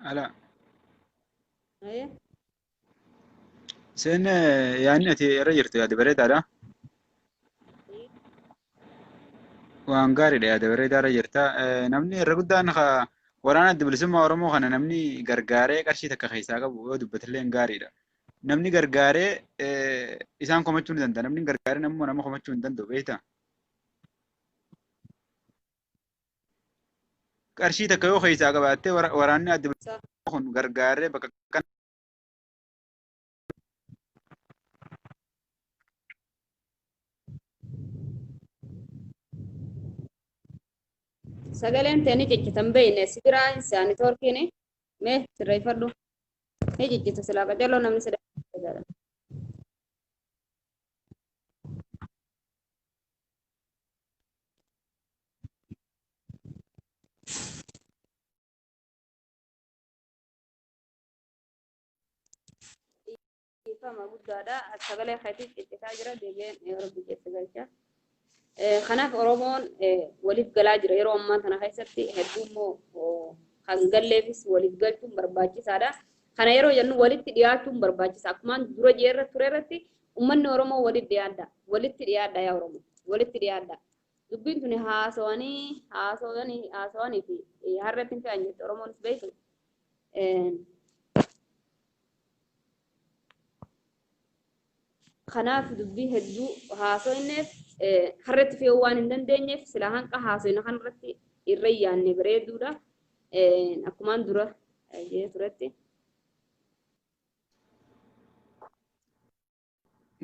Ala. Aye. Seen yaadni ati irra jirtu yaada bareedaadha. Waan gaariidha, yaada bareedaa irra jirta. Namni irra guddaan waraana Adda Bilisummaa Oromoo kana namni gargaaree qarshii takka keessaa qabu yoo dubbatillee gaariidha. Namni gargaaree isaan komachuu ni danda'a. Namni gargaaree nammoo nama komachuu hin danda'u, beektaa? Qarshii takka yoo keessaa qabaattee waraanni Adda Bilisummaa kun gargaaree bakka kana Sagaleen ta'e ni ciccitan beeyne si biraa hin se'a neetwoorkiin mee sirreeffadhu. Ni ciccita silaa qacarroo namni si dhageeffata. Dhiifama guddaadha. Sagalee keetii ciccitaa jira, deebi'een yoo Rabbi keessa galcha. Kanaaf Oromoon waliif galaa jira yeroo ammaa kana keessatti, hedduu immoo kan galleefis waliif galchuun barbaachisaadha. Kana yeroo jennu walitti dhiyaachuun barbaachisa. Akkuma dura jeerra ture irratti uummanni Oromoo walitti dhiyaadha. Walitti dhiyaadha yaa Oromoo. Walitti dhiyaadha. Dubbiin tuni haasawanii haasawanii haasawanii fi harreetti hin fe'an jette Oromoonis beektu. Kanaaf dubbii hedduu haasofneef harreetti fe'uu waan hin dandeenyeef sila hanqa haasofne kanarratti irra yaanne bareeduudha. Akkumaan dura jee turetti.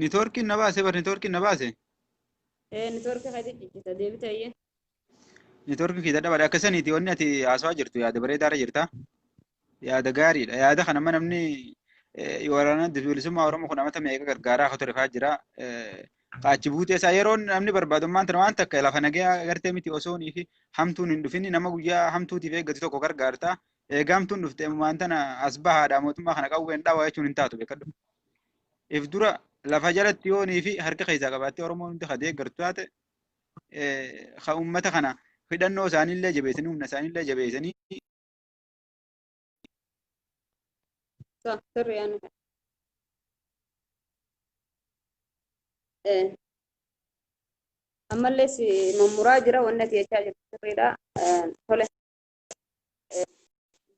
Neetwoorkiin na baase bar, neetwoorkiin na baase. Neetwoorkii keetii ciccita deebiteeyyee. Neetwoorkiin kee dadhabaadha. Akka saniiti wanni ati haasawaa jirtu yaada bareedaa irra jirta. Yaada gaariidha. Yaada kana amma namni waraana Adda Bilisummaa Oromoo kun amata meeqa gargaaraa akka ture fa'aa jira. Achi buutee isaa yeroo namni barbaadu ammaan tana waan takka lafa nagayaa gartee miti osoonii fi hamtuun hin dhufin nama guyyaa hamtuutiif eeggatu tokko gargaarta. Egaa hamtuun dhufte waan tana as bahaadha mootummaa kana qawween dhawaa jechuun hin taatu, beekadhu. If dura lafa jalatti yoonii fi harka keessaa qabaattee Oromoon hundi ka deeggartu taate, ka uummata kana hidhannoo isaaniillee jabeessanii humna isaaniillee jabeessanii Sirri yaadni. Ammallee si mummuraa jira, wanni ati jechaa jirtu sirriidha. Tole.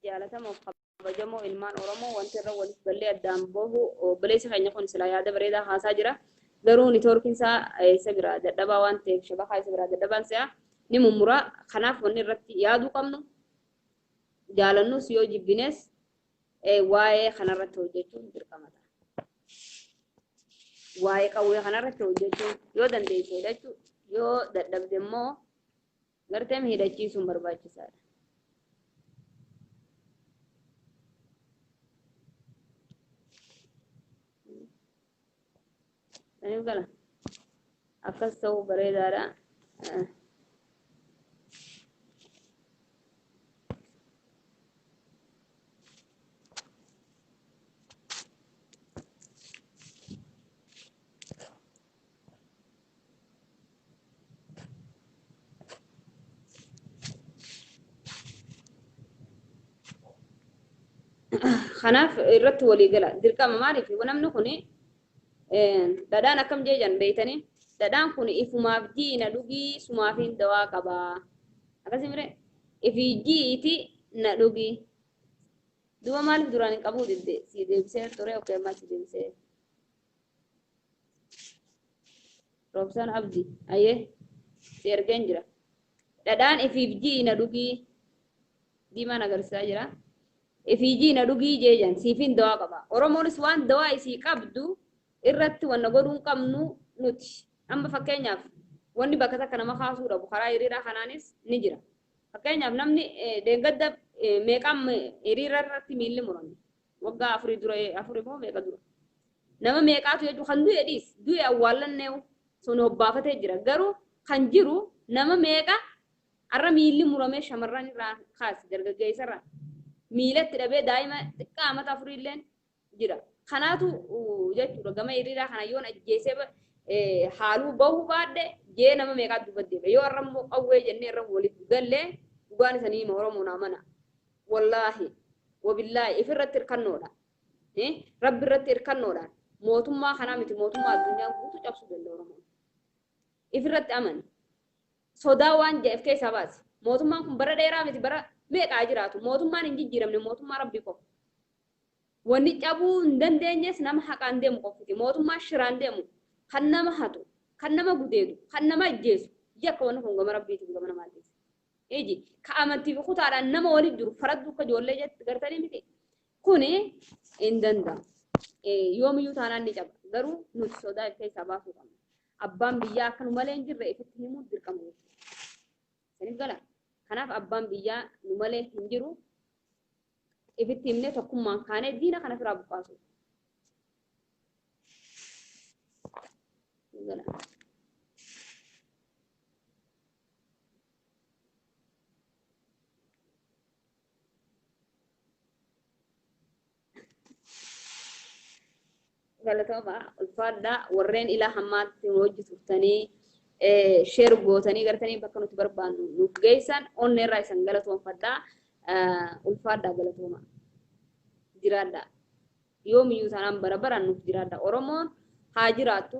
Jaalatamoo kabajamoo ilmaan Oromoo, wanti irra waliif gallee addaan bahu, obboleessi keenya kun silaa yaada bareedaa haasaa jira. Garuu neetwoorkiin isaa isa biraa dadhabaa waan ta'eef, shabakaa isa biraa dadhabaan si'a ni mummuraa. Kanaaf wanni irratti yaaduu qabnu, jaalannus yoo jibbines, waa'ee kanarratti hojjechuun dirqama ta'a. Waa'ee qawwee kanarratti hojjechuun, yoo dandeesse hidhachuu, yoo dadhabde immoo gartee hidhachiisuun barbaachisaadha. Saniif gala. Akkas ta'uu bareedaadha. Kanaaf irratti walii gala. Dirqama, maaliif namni kuni dhadhaan akkam jeejan beeytanii, dhadhaan kun ifumaaf jiina dhugii sumaafin dawaa qabaa. Akkasii mire ifii jiiti na dhugii. Duuba maaliif duraan hin qabuu didde? Si deebisee ture, okay, maal si deebisee? Roobsaan Abdi, ayyee si ergeen jira. Dhadhaan ifiif ji'i na dhugii diimaan agarsiisaa jira. Ifii ji'i na dhugii jeejan siifin dawaa qaba. Oromoonis waan dawaa isii qabdu irratti wanna godhuu hin qabnu nuti. Amma fakkeenyaaf wanni bakka takka nama kaasuu dhabu karaa hiriiraa kanaanis ni jira. Fakkeenyaaf namni deeggadda meeqaan hiriira irratti miilli murame. Waggaa afurii dura, afurii moo meeqa dura. Nama meeqaatu jechuun kan du'e dhiis du'e awwaallanneewu sun hobbaafatee jira. Garuu kan jiru nama meeqa har'a miilli muramee shamarran irraa kaasi dargaggeessa irraa miilatti dhabee daa'ima xiqqaa mata afurii illeen jira. Kanaatu jechuudha gama hiriiraa kana yoon ajjeesee haaluu bahuu baadhe jee nama meeqaatu dubbatti deema. Yoo har'a immoo qawwee jennee irra waliif gallee dhugaan isanii hima Oromoo naa mana. Wallaahi wabillaahi ifirratti hirkannoodha. Rabbi irratti hirkannoodhaan mootummaa kanaa miti mootummaa addunyaa guutuu cabsuu danda'a Oromoon. Ifirratti amani. Sodaa waan jedheef keessaa baasi. Mootummaan kun bara dheeraa miti bara meeqaa jiraatu. Mootummaan hin jijjiiramne mootummaa rabbii qofa. Wanni cabuu hin dandeenyes nama haqaan deemu qofti. Mootummaa shiraan deemu kan nama hatu, kan nama gudeedu, kan nama ajjeesu yakka wanni kun gama rabbiitiif gama namaatiif. Iji ka amantii fi kutaadhaan nama waliin jiru faraddu akka ijoollee jetti gartanii miti. Kuni hin danda'amu. Yoomiyyuu taanaan ni caba. Garuu nuti sodaa if keessaa baasuu qabna. Abbaan biyyaa akka nu malee hin jirre ifitti himuu dirqama jechuudha. Isiniif gala. Kanaaf abbaan biyyaa nu malee hin jiru. Ifitti himnee tokkummaan kaanee diina kana firaa buqqaasu. Gala. Galatooma ulfaadhaa warreen ilaa hammaatti nu hojii turtanii share gootanii gartanii bakka nuti barbaannu nuuf geessan onnee irraa isan galatoonfadhaa ulfaadhaa galatooma jiraadhaa yoomiyyuu taanaan bara baraan nuuf jiraadhaa. Oromoon haa jiraattu,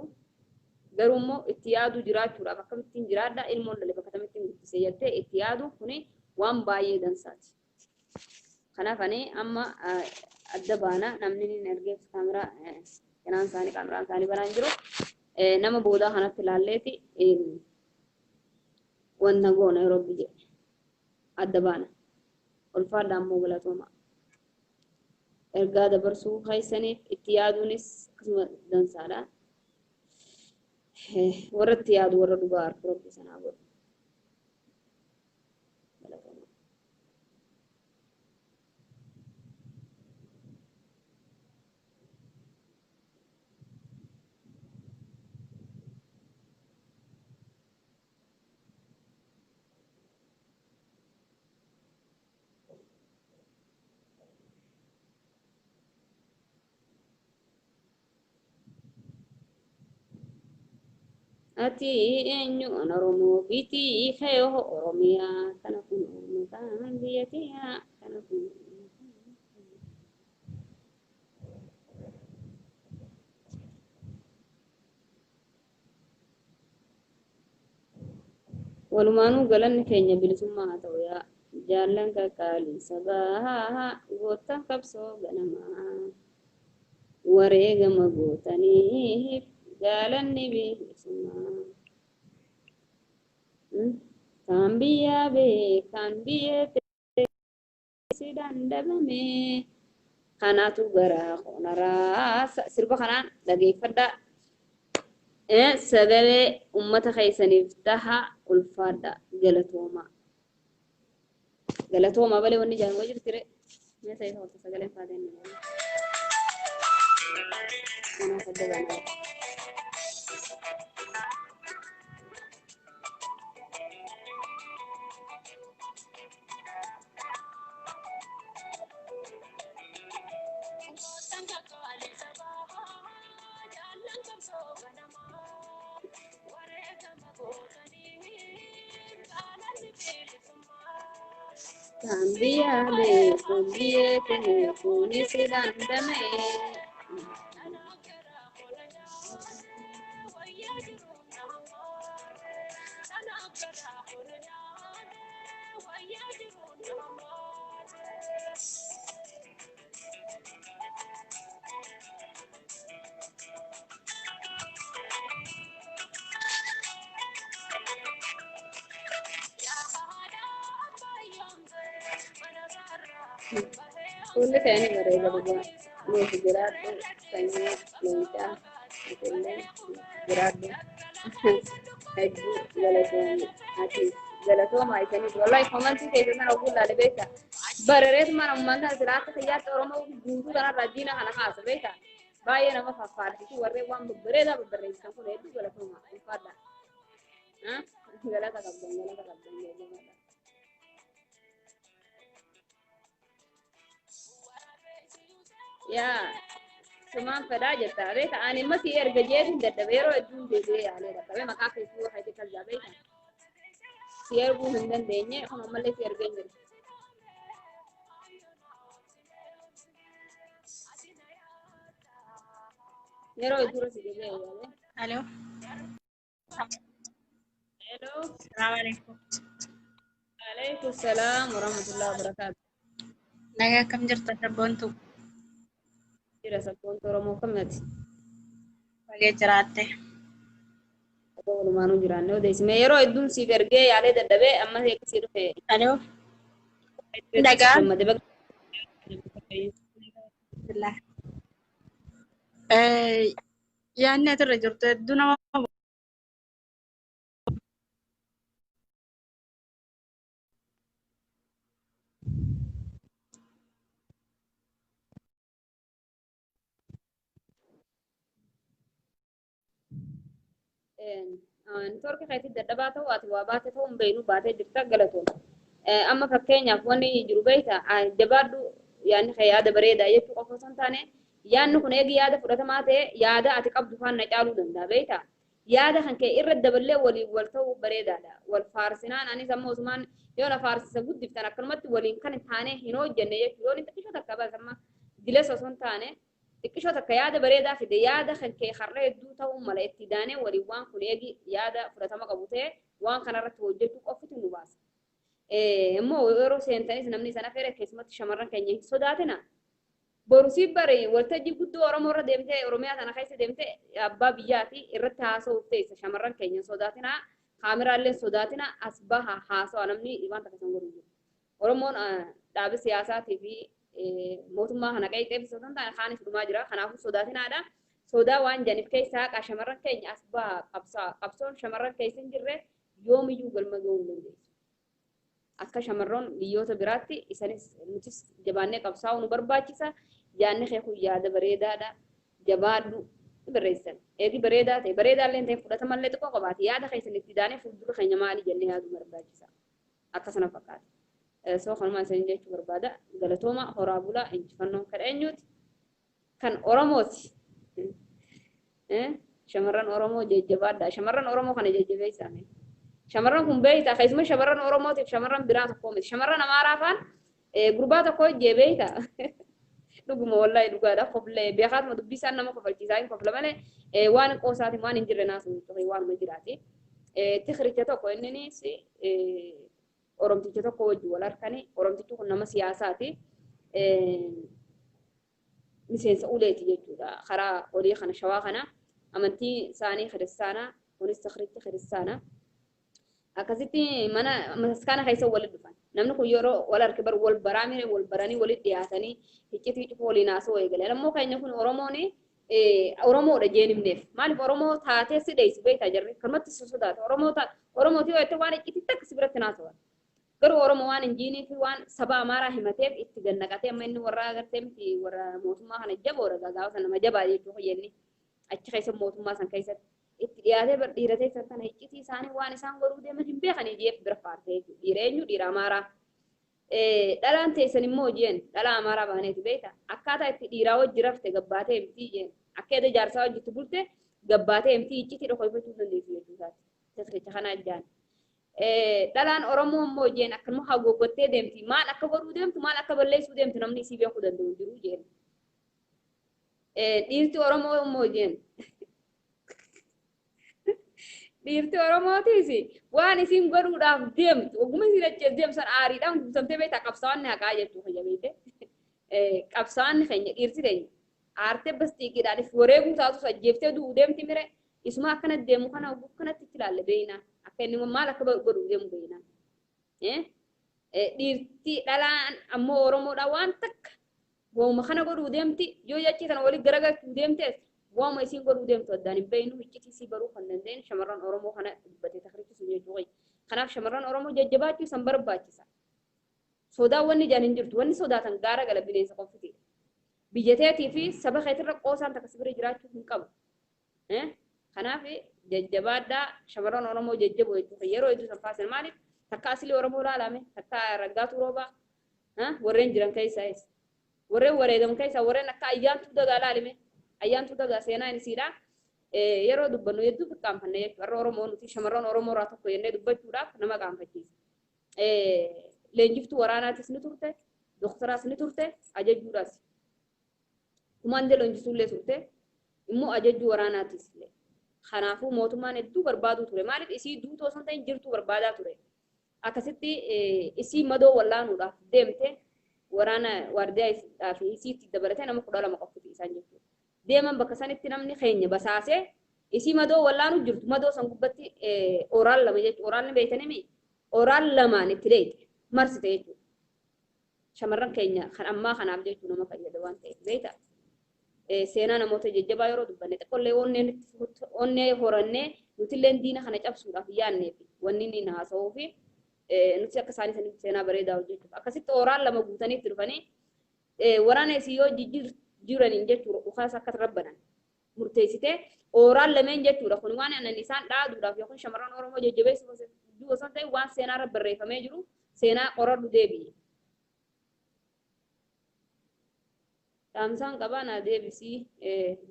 garuu immoo itti yaaduu jiraachuudhaaf akkamittiin jiraadhaa ilmoon dhale bakka kamittiin guddisee jettee itti yaadu kuni waan baay'ee dansaati. Kanaaf ani amma adda baana namni ni ergeef kaameraa kanaan isaanii kaameraan isaanii banaan jiru. Nama boodaa kanatti ilaalleeti wanta goona yeroo biyya adda baana. Ulfaadhaa ammoo galatooma. Ergaa dabarsuu keessaniif itti yaaduunis akkasuma dansaadha. Warra itti yaadu warra dhugaa harka rabbi sanaa godhu. Galatooma. Ati eenyu an Oromoo bitii kee Oromiyaa kana kun maqaan biyya tiyyaa kana kun. Walumaanuu galanni keenya bilisummaa haa ta'u yaa jaallan qaqqaalii sabaa goota qabsoo ganamaa wareegama gootaniif galanni bilisummaa. Kan biyyaa beekan biyyee si dandabame kanaatu garaa qonaraa sirba kanaan dhageeffadhaa. Sagalee ummata keessaniif taha ulfaadha galatooma. Galatooma malee wanni jaan wajjin ture. Mee ta'e ta'u sagaleen faateen ni Kanaaf adda baanaa. Kan biyyaa beekan biyyee ta'e kunis dandame. Fuulli isaanii bareeda dhugaa. Nuuf jiraadhu sanyii leencaa atillee jiraadhu. Hedduu galatoomi. Ati galatooma isiniif. Wallahi komantii keessa sana oguu ilaale beekta. Bareereetuma namummaan kana sila akka kiyyaatti Oromoo guutuu kanarraa diina kana kaasa beekta. Baay'ee nama faffaarsitu warreen waan babbareedaa babbarreessitan kun hedduu galatooma. Ulfaadha. Galata qabdan galata qabdan jajjabaadha. Yaa sumaan fedhaa jetta beekta ani immoo si erga jeetiin dadhabe yeroo hedduun deebi'ee yaalee dadhabe maqaa feesbuuka keetti kalzaa beekta. Si erguu hin dandeenye kun ammallee si ergee hin jiru. Yeroo hedduu si deebi'ee yaalee. Alo. Hello. Salaam alaikum. Alaikum salaam warahmatullahi wabarakatuh. Nagaa akkam jirta sabboontu? Jira sabboontu Oromoo kamnati. Baga jiraatte. Akka walumaanuu jiraanne odeessime yeroo hedduun siif ergee yaalee dadhabee amma eegsii dhufe. Alo. Nagaa. Gammade baga. Bismillah. Yaadni asirra jirtu hedduu nama Networkii keetti dadhabaa ta'uu ati waa baate ta'uu hin beeknu baatee jirta galatoon. Amma fakkeenyaaf wanni jiru beekta jabaadhu yaadni kee yaada bareedaa jechuu qofa osoo hin taane yaadni kun eegi yaada fudhatamaa ta'e yaada ati qabdu faana caaluu danda'a beekta. Yaada kan kee irra daballee waliin wal ta'uu bareedaadha. Wal faarsinaan anis amma osumaan yoo na faarsisa guddiftan akkanumatti waliin kan hin taane hin hojjenne jechuudha. Yoo inni xiqqishoo takka baas amma diles osoo hin taane xiqqishoo takka yaada bareedaa fide yaada kan kee har'a hedduu ta'uu mala itti daanee waliin waan kun eegi yaada fudhatama qabu ta'e waan kanarratti hojjechuu qofitu nu baasa. Immoo yeroo seentanis namni sana feere keessumatti shamarran keenya hin sodaatina. Borusii bare waltajjii guddoo Oromoo irra deemtee Oromiyaa kana keessa deemtee abbaa biyyaati irratti haasa'uuf teessa shamarran keenya hin sodaatina. Kaameraallee hin sodaatina as baha haasa'a namni waan takka san godhu jiru. Oromoon dhaabii siyaasaatii fi mootummaa kana qeeqxeef osoo hin taane kaanis dhumaa jira. Kanaafuu sodaatinaadha. Sodaa waan janiif keessaa haqa shamarran keenya as baha qabsaa. Qabsoon shamarran keessa hin jirre yoomiyyuu galma ga'uu hin dandeessu. Akka shamarroon biyyoota biraatti isanis nutis jabaannee qabsaa'uu nu barbaachisa. Yaadni kee kun yaada bareedaadha. Jabaadhu barreessan. Eegi bareedaa ta'e bareedaallee ta'e fudhatamallee xiqqoo qabaate yaada keessan itti daanee fuuldura keenya maali jennee yaaduu barbaachisa. Akkasana fakkaata. Soo kanumaan isin jechuu barbaada. Galatooma horaa bulaa injifannoon kan eenyuuti? Kan Oromooti. Shamarran Oromoo jajjabaadha. Shamarran Oromoo kana jajjabeessaa. Shamarran kun beektaa keessumaa shamarran Oromootiif shamarran biraa tokko miti. Shamarran Amaaraa faan gurbaa tokko hojjee beektaa. Dhuguma wallahi dhugaadha koflee beekaatuma dubbii isaan nama kofalchiisaa hin kofla malee waan qoosaatiin waan hin jirre naasuu waanuma jiraati. Tikiricha tokko inninis Oromticha tokko wajjin wal harkanii Oromtichi kun nama siyaasaati. Miseensa uleeti jechuudha. Karaa olii kana shawaa kana amantii isaanii kiristaanaa kunis tikirichi kiristaanaa. Akkasitti mana maskaana keessa walitti dhufan. Namni kun yeroo wal harke bar wal baraa mire wal baranii walitti dhiyaatanii iccitii cufa waliin haasa'uu eegale. Ammoo keenya kun Oromoon Oromoodha jeen himneef. Maaliif Oromoo taatee si dheessi beektaa jirri. Kanumatti si sodaata. Oromoo Oromootii yoo jette waan iccitii takka si biratti naasawan. Garuu Oromoo waan hin jiinii fi waan saba Amaaraa himateef itti gannaqatee amma inni warra agartee miti warra mootummaa kana jaboodha gaafa sana nama jabaa jechuu fayyadni. Achi keessa mootummaa san keessatti itti dhiyaatee bar dhiira teessan tana iccitii isaanii waan isaan godhuu deeman hin beekanii jeef bira faartee jechuudha. Dhiira eenyu dhiira Amaaraa. Dhalaan teessan immoo jeen dhalaa Amaaraa baaneeti beekta. Akkaataa itti dhiiraa wajji rafte gabbaatee miti jeen. Akka edda jaarsaa wajjitti bulte gabbaatee miti iccitii dhokoifachuu dandeessu jechuu isaati. Tikricha kana ajjaan. Dhalaan Oromoo immoo jeen akkanuma haguuggattee deemti. Maal akka godhuu deemtu maal akka balleessuu deemtu namni isii beekuu danda'u hin jiru jeen. Dhiirti Oromoo immoo jeen. Dhiirti Oromootiis waan isin godhuudhaaf deemtu oguma isin achi deemsan aariidhaan guutamtee beektaa qabsaa'onni haqaa jechuu fayya beekte. Qabsaa'onni keenya dhiirti keenya aartee bastiiqiidhaan if wareeguu taatus ajjeeftee du'uu deemti mire isuma akkana deemu kana oguu kanatti itti ilaalle beekna akka inni maal akka godhuu deemu beekna. Dhiirti dhalaan ammoo Oromoodha waan takka waanuma kana godhuu deemti yoo jechii tana walitti garagalchuu deemtees waanuma isiin godhuu deemtu addaan hin beeknu iccitii isii baruu kan dandeenyu shamarran Oromoo kana dubbatee takrichi sun jechuu. Kanaaf shamarran Oromoo jajjabaachuu isan barbaachisa. Sodaan wanni ijaan hin jirtu wanni sodaatan gaara gala bineensa qofti. Biyya teetii fi saba keetirra qoosaan takka sibira jiraachuu hin qabu. Kanaaf jajjabaadhaa shamarran Oromoo jajjaboo jechuudha. Yeroo hedduu san faasan maaliif takka asilii Oromoo laalame takka Raggaatu Roobaa warreen jiran keessaa eessa. Warreen wareegaman keessaa warreen akka Ayyaantuu Dagaa laalime Ayyaantuu Dagaa seenaa inisiidha. Yeroo dubbannu hedduu qaanfanne jechuudha. Warra Oromoo nuti shamarran Oromoo irraa tokko jennee dubbachuudhaaf nama qaanfachiisa. Leenjiftuu waraanaatis ni turte, doktaraas ni turte, ajajjuudhaas. Kumaandee leenjisuullee turte, immoo ajajjuu waraanaatis illee. Kanaafuu mootummaan hedduu barbaaduu ture. Maaliif isii duutoo osoo hin ta'in jirtuu barbaadaa ture. Akkasitti isii madoo wallaanuudhaaf deemte waraana waardiyaa fi isiitti dabalatee nama 12 qofti isaan jechuudha. Deeman bakka sanitti namni keenya basaasee isii madoo wallaanuu jirtu madoo san gubbatti oraan lama jechuudha. Oraan beektanii oraan lamaan itti deeyte marsite jechuudha. Shamarran keenya kan ammaa kanaaf jechuun nama fayyada waan ta'eef beektaa. Seenaa namoota jajjabaa yeroo dubbanne xiqqollee onnee horannee nutillee diina kana cabsuudhaaf yaadnee fi wanni inni haasa'uu fi nuti akka isaanii saniif seenaa bareedaa hojjechuuf akkasitti oraan lama guutanii itti dhufanii waraana isii yoo jijjiiraniin jechuudha dhukaasa akka rabbanan murteessitee oraan lameen jechuudha kun waan annan isaan dhaaduudhaaf yookiin shamarran Oromoo jajjabeessuuf osoo hin ta'in waan seenaa irra barreeffamee jiru seenaa qoradhu deebi'e. Dhaamsaan qabaa naa deebisii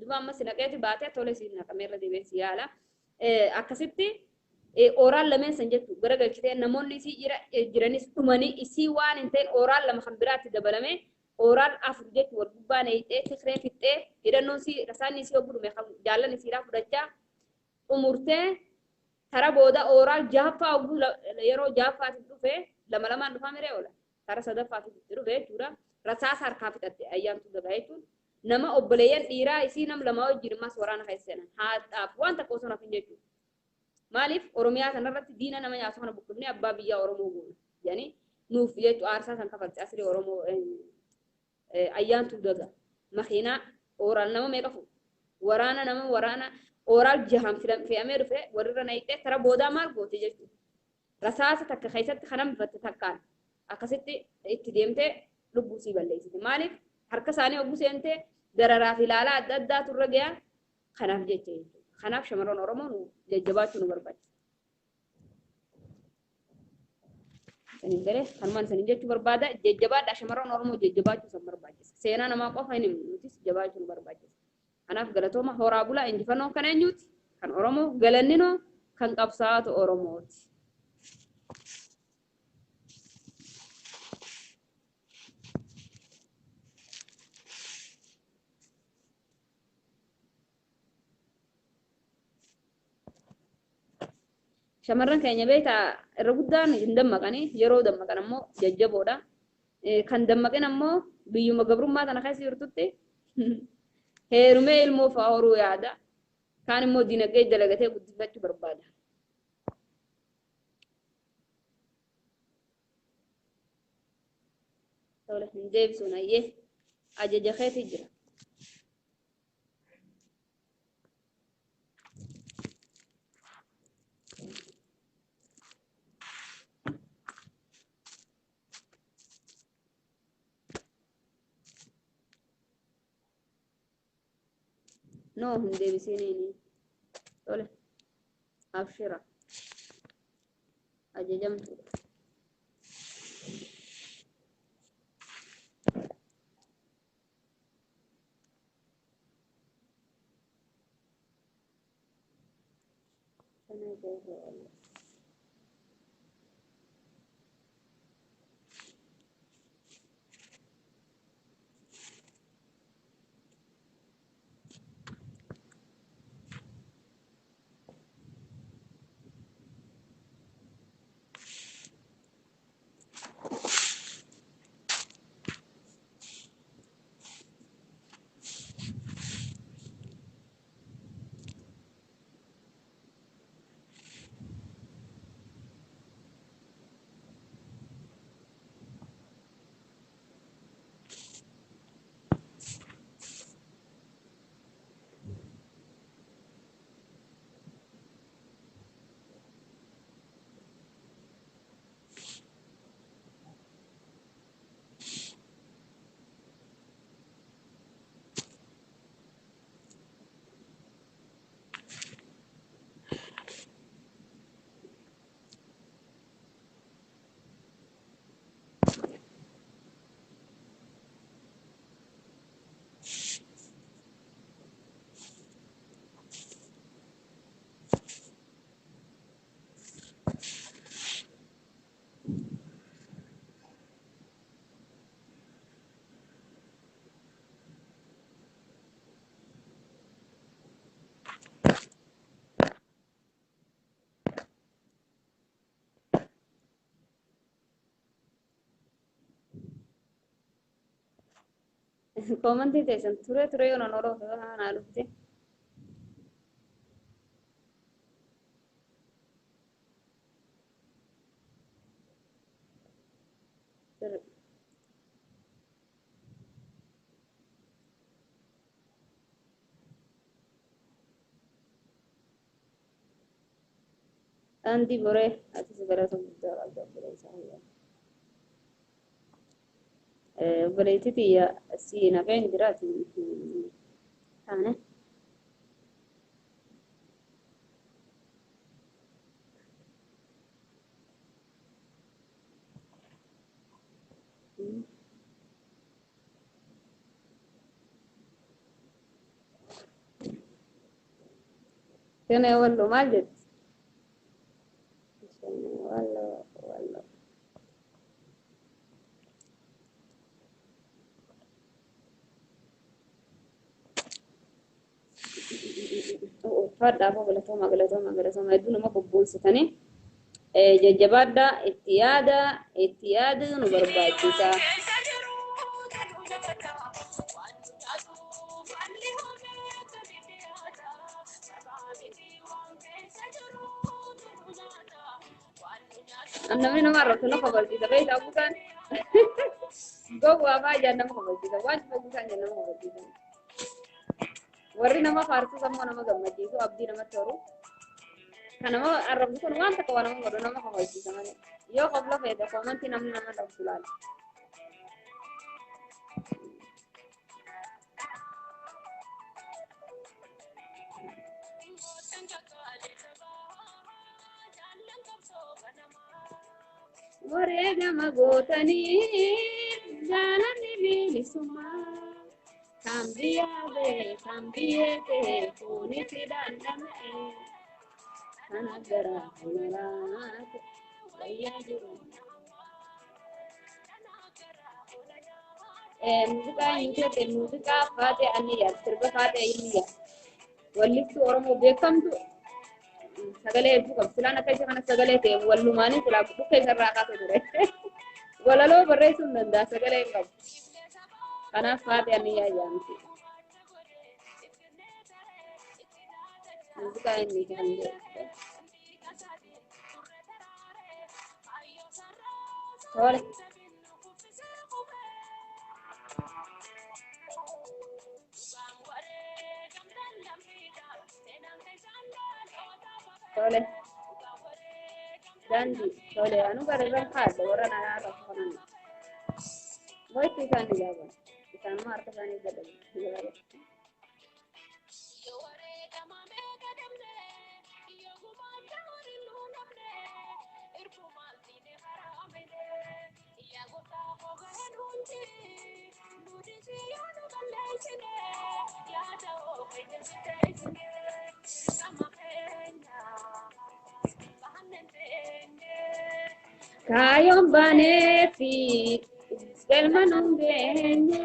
duba ammas naqeeti baatee tole siin naqameerra deebi'ee yaala. Akkasitti oraan lameen san jechuun garagalchitee namoonni isii jiranis dhumanii isii waan hin ta'in oraan lama kan biraatti dabalame oraan afur jechuun wal gubbaa neeyxee tikree fixxee hidhannoon isii rasaanni isii oggudume kan jaallan isiidhaa fudhachaa xumurtee tara booda oraan jahaffaa ogguu yeroo jahaffaatiif dhufe lama lamaan dhufaa miree oola tara sadaffaatiif itti dhufe jechuudha. Rasaasa harkaa fixatte Ayyaantuu Dagaa jechuun nama obboleeyyan dhiiraa isii nam lamaa wajjin ammas waraana keessa seenan haadhaaf waan takka osoo hafin jechuudha. Maaliif Oromiyaa kanarratti diina nama nyaatu kana buqqifnee abbaa biyyaa Oromoo goona jedhanii nuuf jechuudha aarsaa san kafalte asirri Oromoo Ayyaantuu Dagaa makiinaa ooraal nama meeqa fuudhu waraana nama waraana ooraal jahaan fe'amee dhufe warrirra nayixee tara boodaa maal goote jechuudha. Rasaasa takka keessatti kan hambifatte takkaan akkasitti itti deemtee lubbuu sii balleessite. Maaliif harka isaanii hogguu seentee dararaa fi ilaalaa adda addaa turre gahaa kanaaf jecha jechuudha. Kanaaf shamarran Oromoo nu jajjabaachuu nu barbaachisa. Saniin galee kanumaan saniin jechuu barbaada jajjabaadhaa shamarran Oromoo jajjabaachuu san barbaachisa. Seenaa namaa qofa hin himnu nutis jabaachuu nu barbaachisa. Kanaaf galatooma horaa bulaa injifannoon kan eenyuuti? Kan Oromoo galanninoo kan qabsaa'atu Oromooti. Shamarran keenya beektaa irra guddaan hin dammaqanii yeroo dammaqan ammoo jajjaboodha. Kan dammaqin ammoo biyyuma gabrummaa tana keessa jirtutti heerumee ilmoo fa'aa horuu yaada. Kaan immoo dinagdee dalagatee guddifachuu barbaada. Tole hin deebisuun ayyee ajaja keetii jira. No, hin deebisiniini. Tole. Abshira. Ajajamtuudha. Kana jahee Allah. Koomantii teessan ture ture yoo nan oroofe naa dhufte. Daandii boree atis galata guddaa qabda obboleessa kiyya. Obboleettii tiyya si nafeen jiraati taane. Seenaa walloo maal jetti? Seenaa walloo walloo. Uffadhaaf galatooma galatooma galatooma hedduu nama bobboonsitanii jajjabaadhaa itti yaada itti yaadu nu barbaachisa. Namni nama arrabsu na kofalchiisa beektaa guutaan gowwaa baay'ee nama kofalchiisa waan cufa guutaan nama kofalchiisa. Warri nama faarsus ammoo nama gammachiisu abdii namatti horu. Kan nama arrabsu kun waan takka waan nama godhu nama kofalchiisa malee. Yoo qofla feete koomantii namni nama dhabsu laala. Wareegama gootanii jaalalli bilisummaa. Kan biyyaa ba'e kan biyyee ta'e foonitti dhandhama'e. Kan gara fuularaate wayyaa jiru. Muuziqaa hin jedhe muuziqaa faatee aniyyaa sirba faatee aniyyaa. Wallistuu Oromoo beekamtu sagalee hedduu qabdi. Silaan akka ishee kana sagalee ta'e wallumaanii silaa dhukkee isarraa kaasee ture. Walaloo barreessuu hin danda'a sagalee hin qabu. Kanaaf faatee aniyyaa jedhamti. Muuziqaa inni kan jedhu. Tole. Tole. Daandii. Tole. Anu gara irra kaadha warra nagaa irra kanan. Mo'itti isaan ni jaaban. Isaanuma harka isaanii gadhabu. Kaayoon baanee fi galma nuun geenye.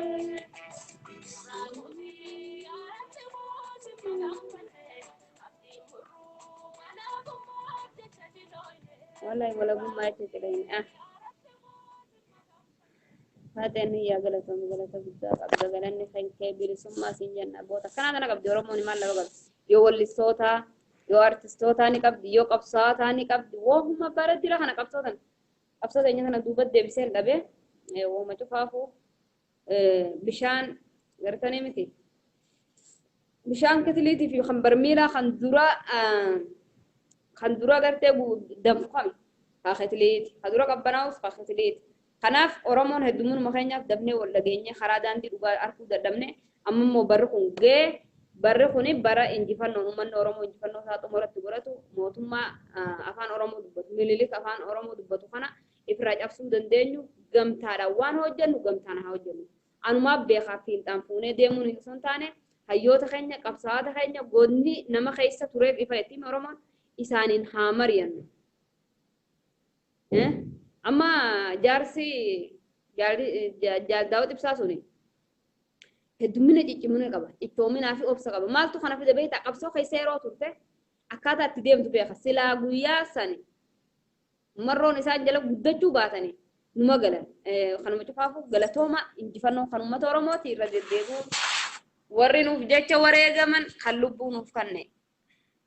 Wallahi walabummaa jecha jedhanii. Faateen yaa galatoom galata guddaa qabda galanni kan kee bilisummaa siin jenna boota akkanaa kana qabdi Oromoon maal laba qabdi yoo wallistoota yoo artistoota ni qabdi yoo qabsaa'otaa ni qabdi wooguma bara dira kana qabsootan qabsoota enya kana duuba deebisee hin dhabee wooma cufaafu bishaan gartanii miti bishaan kitiliitii fi kan barmiilaa kan dura gartee danfu kami haa kitiliiti kan dura qabbanaa'us haa kitiliiti. Kanaaf Oromoon hedduminuma keenyaaf dafnee wal dhageenye karaa daandii dhugaa arguu dadhabne amma immoo barri kun ga'ee barri kuni bara injifannoo uummanni Oromoo injifannoo isaa xumuratti godhatu mootummaa afaan Oromoo dubbatu Minilik afaan Oromoo dubbatu kana ifirraa cabsuu dandeenyu gamtaadhaan waan hojjennu gamtaan haa hojjennu. Anumaaf beekaa fiinxaan fuunee deemuun osoo hin taane hayyoota keenya qabsaa'ota keenya godni nama keessa tureef ifa ittiin Oromoon isaaniin haa mari'annu. Amma jaarsi Daawit Ibsaa suni heddumina ciccimina qaba. Ciccoominaa fi obsa qaba. Maaltu kana fide beektaa qabsoo keessa yeroo turte akkaataa itti deemtu beeka. Silaa guyyaa sani marroon isaan jala guddachuu baatanii Numa galan. Kanuma cufaafu galatooma injifannoo kan uummata Oromooti irra deddeebi'u. Warri nuuf jecha wareegaman kan lubbuu nuuf kanne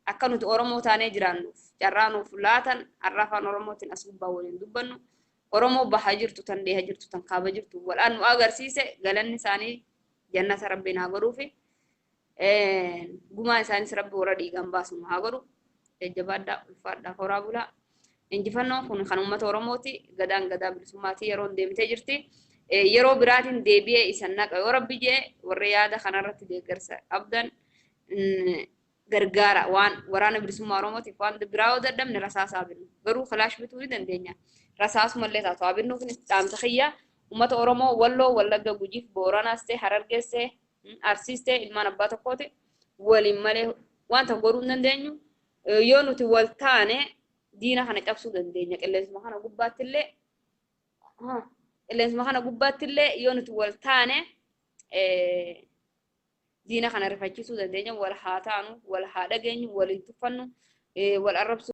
akka nuti Oromoo taanee jiraannuuf carraa nuuf laatan har'a afaan Oromootiin as gubbaa waliin dubbannu Oromoo bahaa jirtu tan dhiha jirtu tan kaaba jirtu wal'aan nu agarsiise galanni isaanii jannata rabbiin haa godhuufi gumaa isaanis rabbi warra dhiigaan baasu nu haa godhu jajjabaadhaa ulfaadhaa horaa bulaa. Injifannoon kun kan uummata Oromooti. Gadaan gadaa bilisummaatii yeroon deemtee jirti. Yeroo biraatiin deebi'ee isan naqa yoo rabbi jee warri yaada kanarratti deeggarsa qabdan gargaara waan waraana bilisummaa Oromootiif waan biraa yoo dadhabne rasaasaa binnu. Garuu kalaash bituu ni dandeenya. Rasaasumallee taatu haa binnuuf dhaamsa kiyya. Uummata Oromoo Walloo, Wallagga, Gujiif, Booranaas ta'e, Harargees ta'e, Arsiis ta'e ilmaan abbaa tokkooti. Waliin malee wanta godhuu hin dandeenyu. Yoo nuti wal taane diina kana cabsuu dandeenya. Qilleensuma kana gubbaatti illee qilleensuma kana gubbaatti illee yoo nuti wal taane diina kana rifachiisuu dandeenya. Wal haa taanu, wal haa dhageenyu, wal hin tuffannu, wal arrabsuu.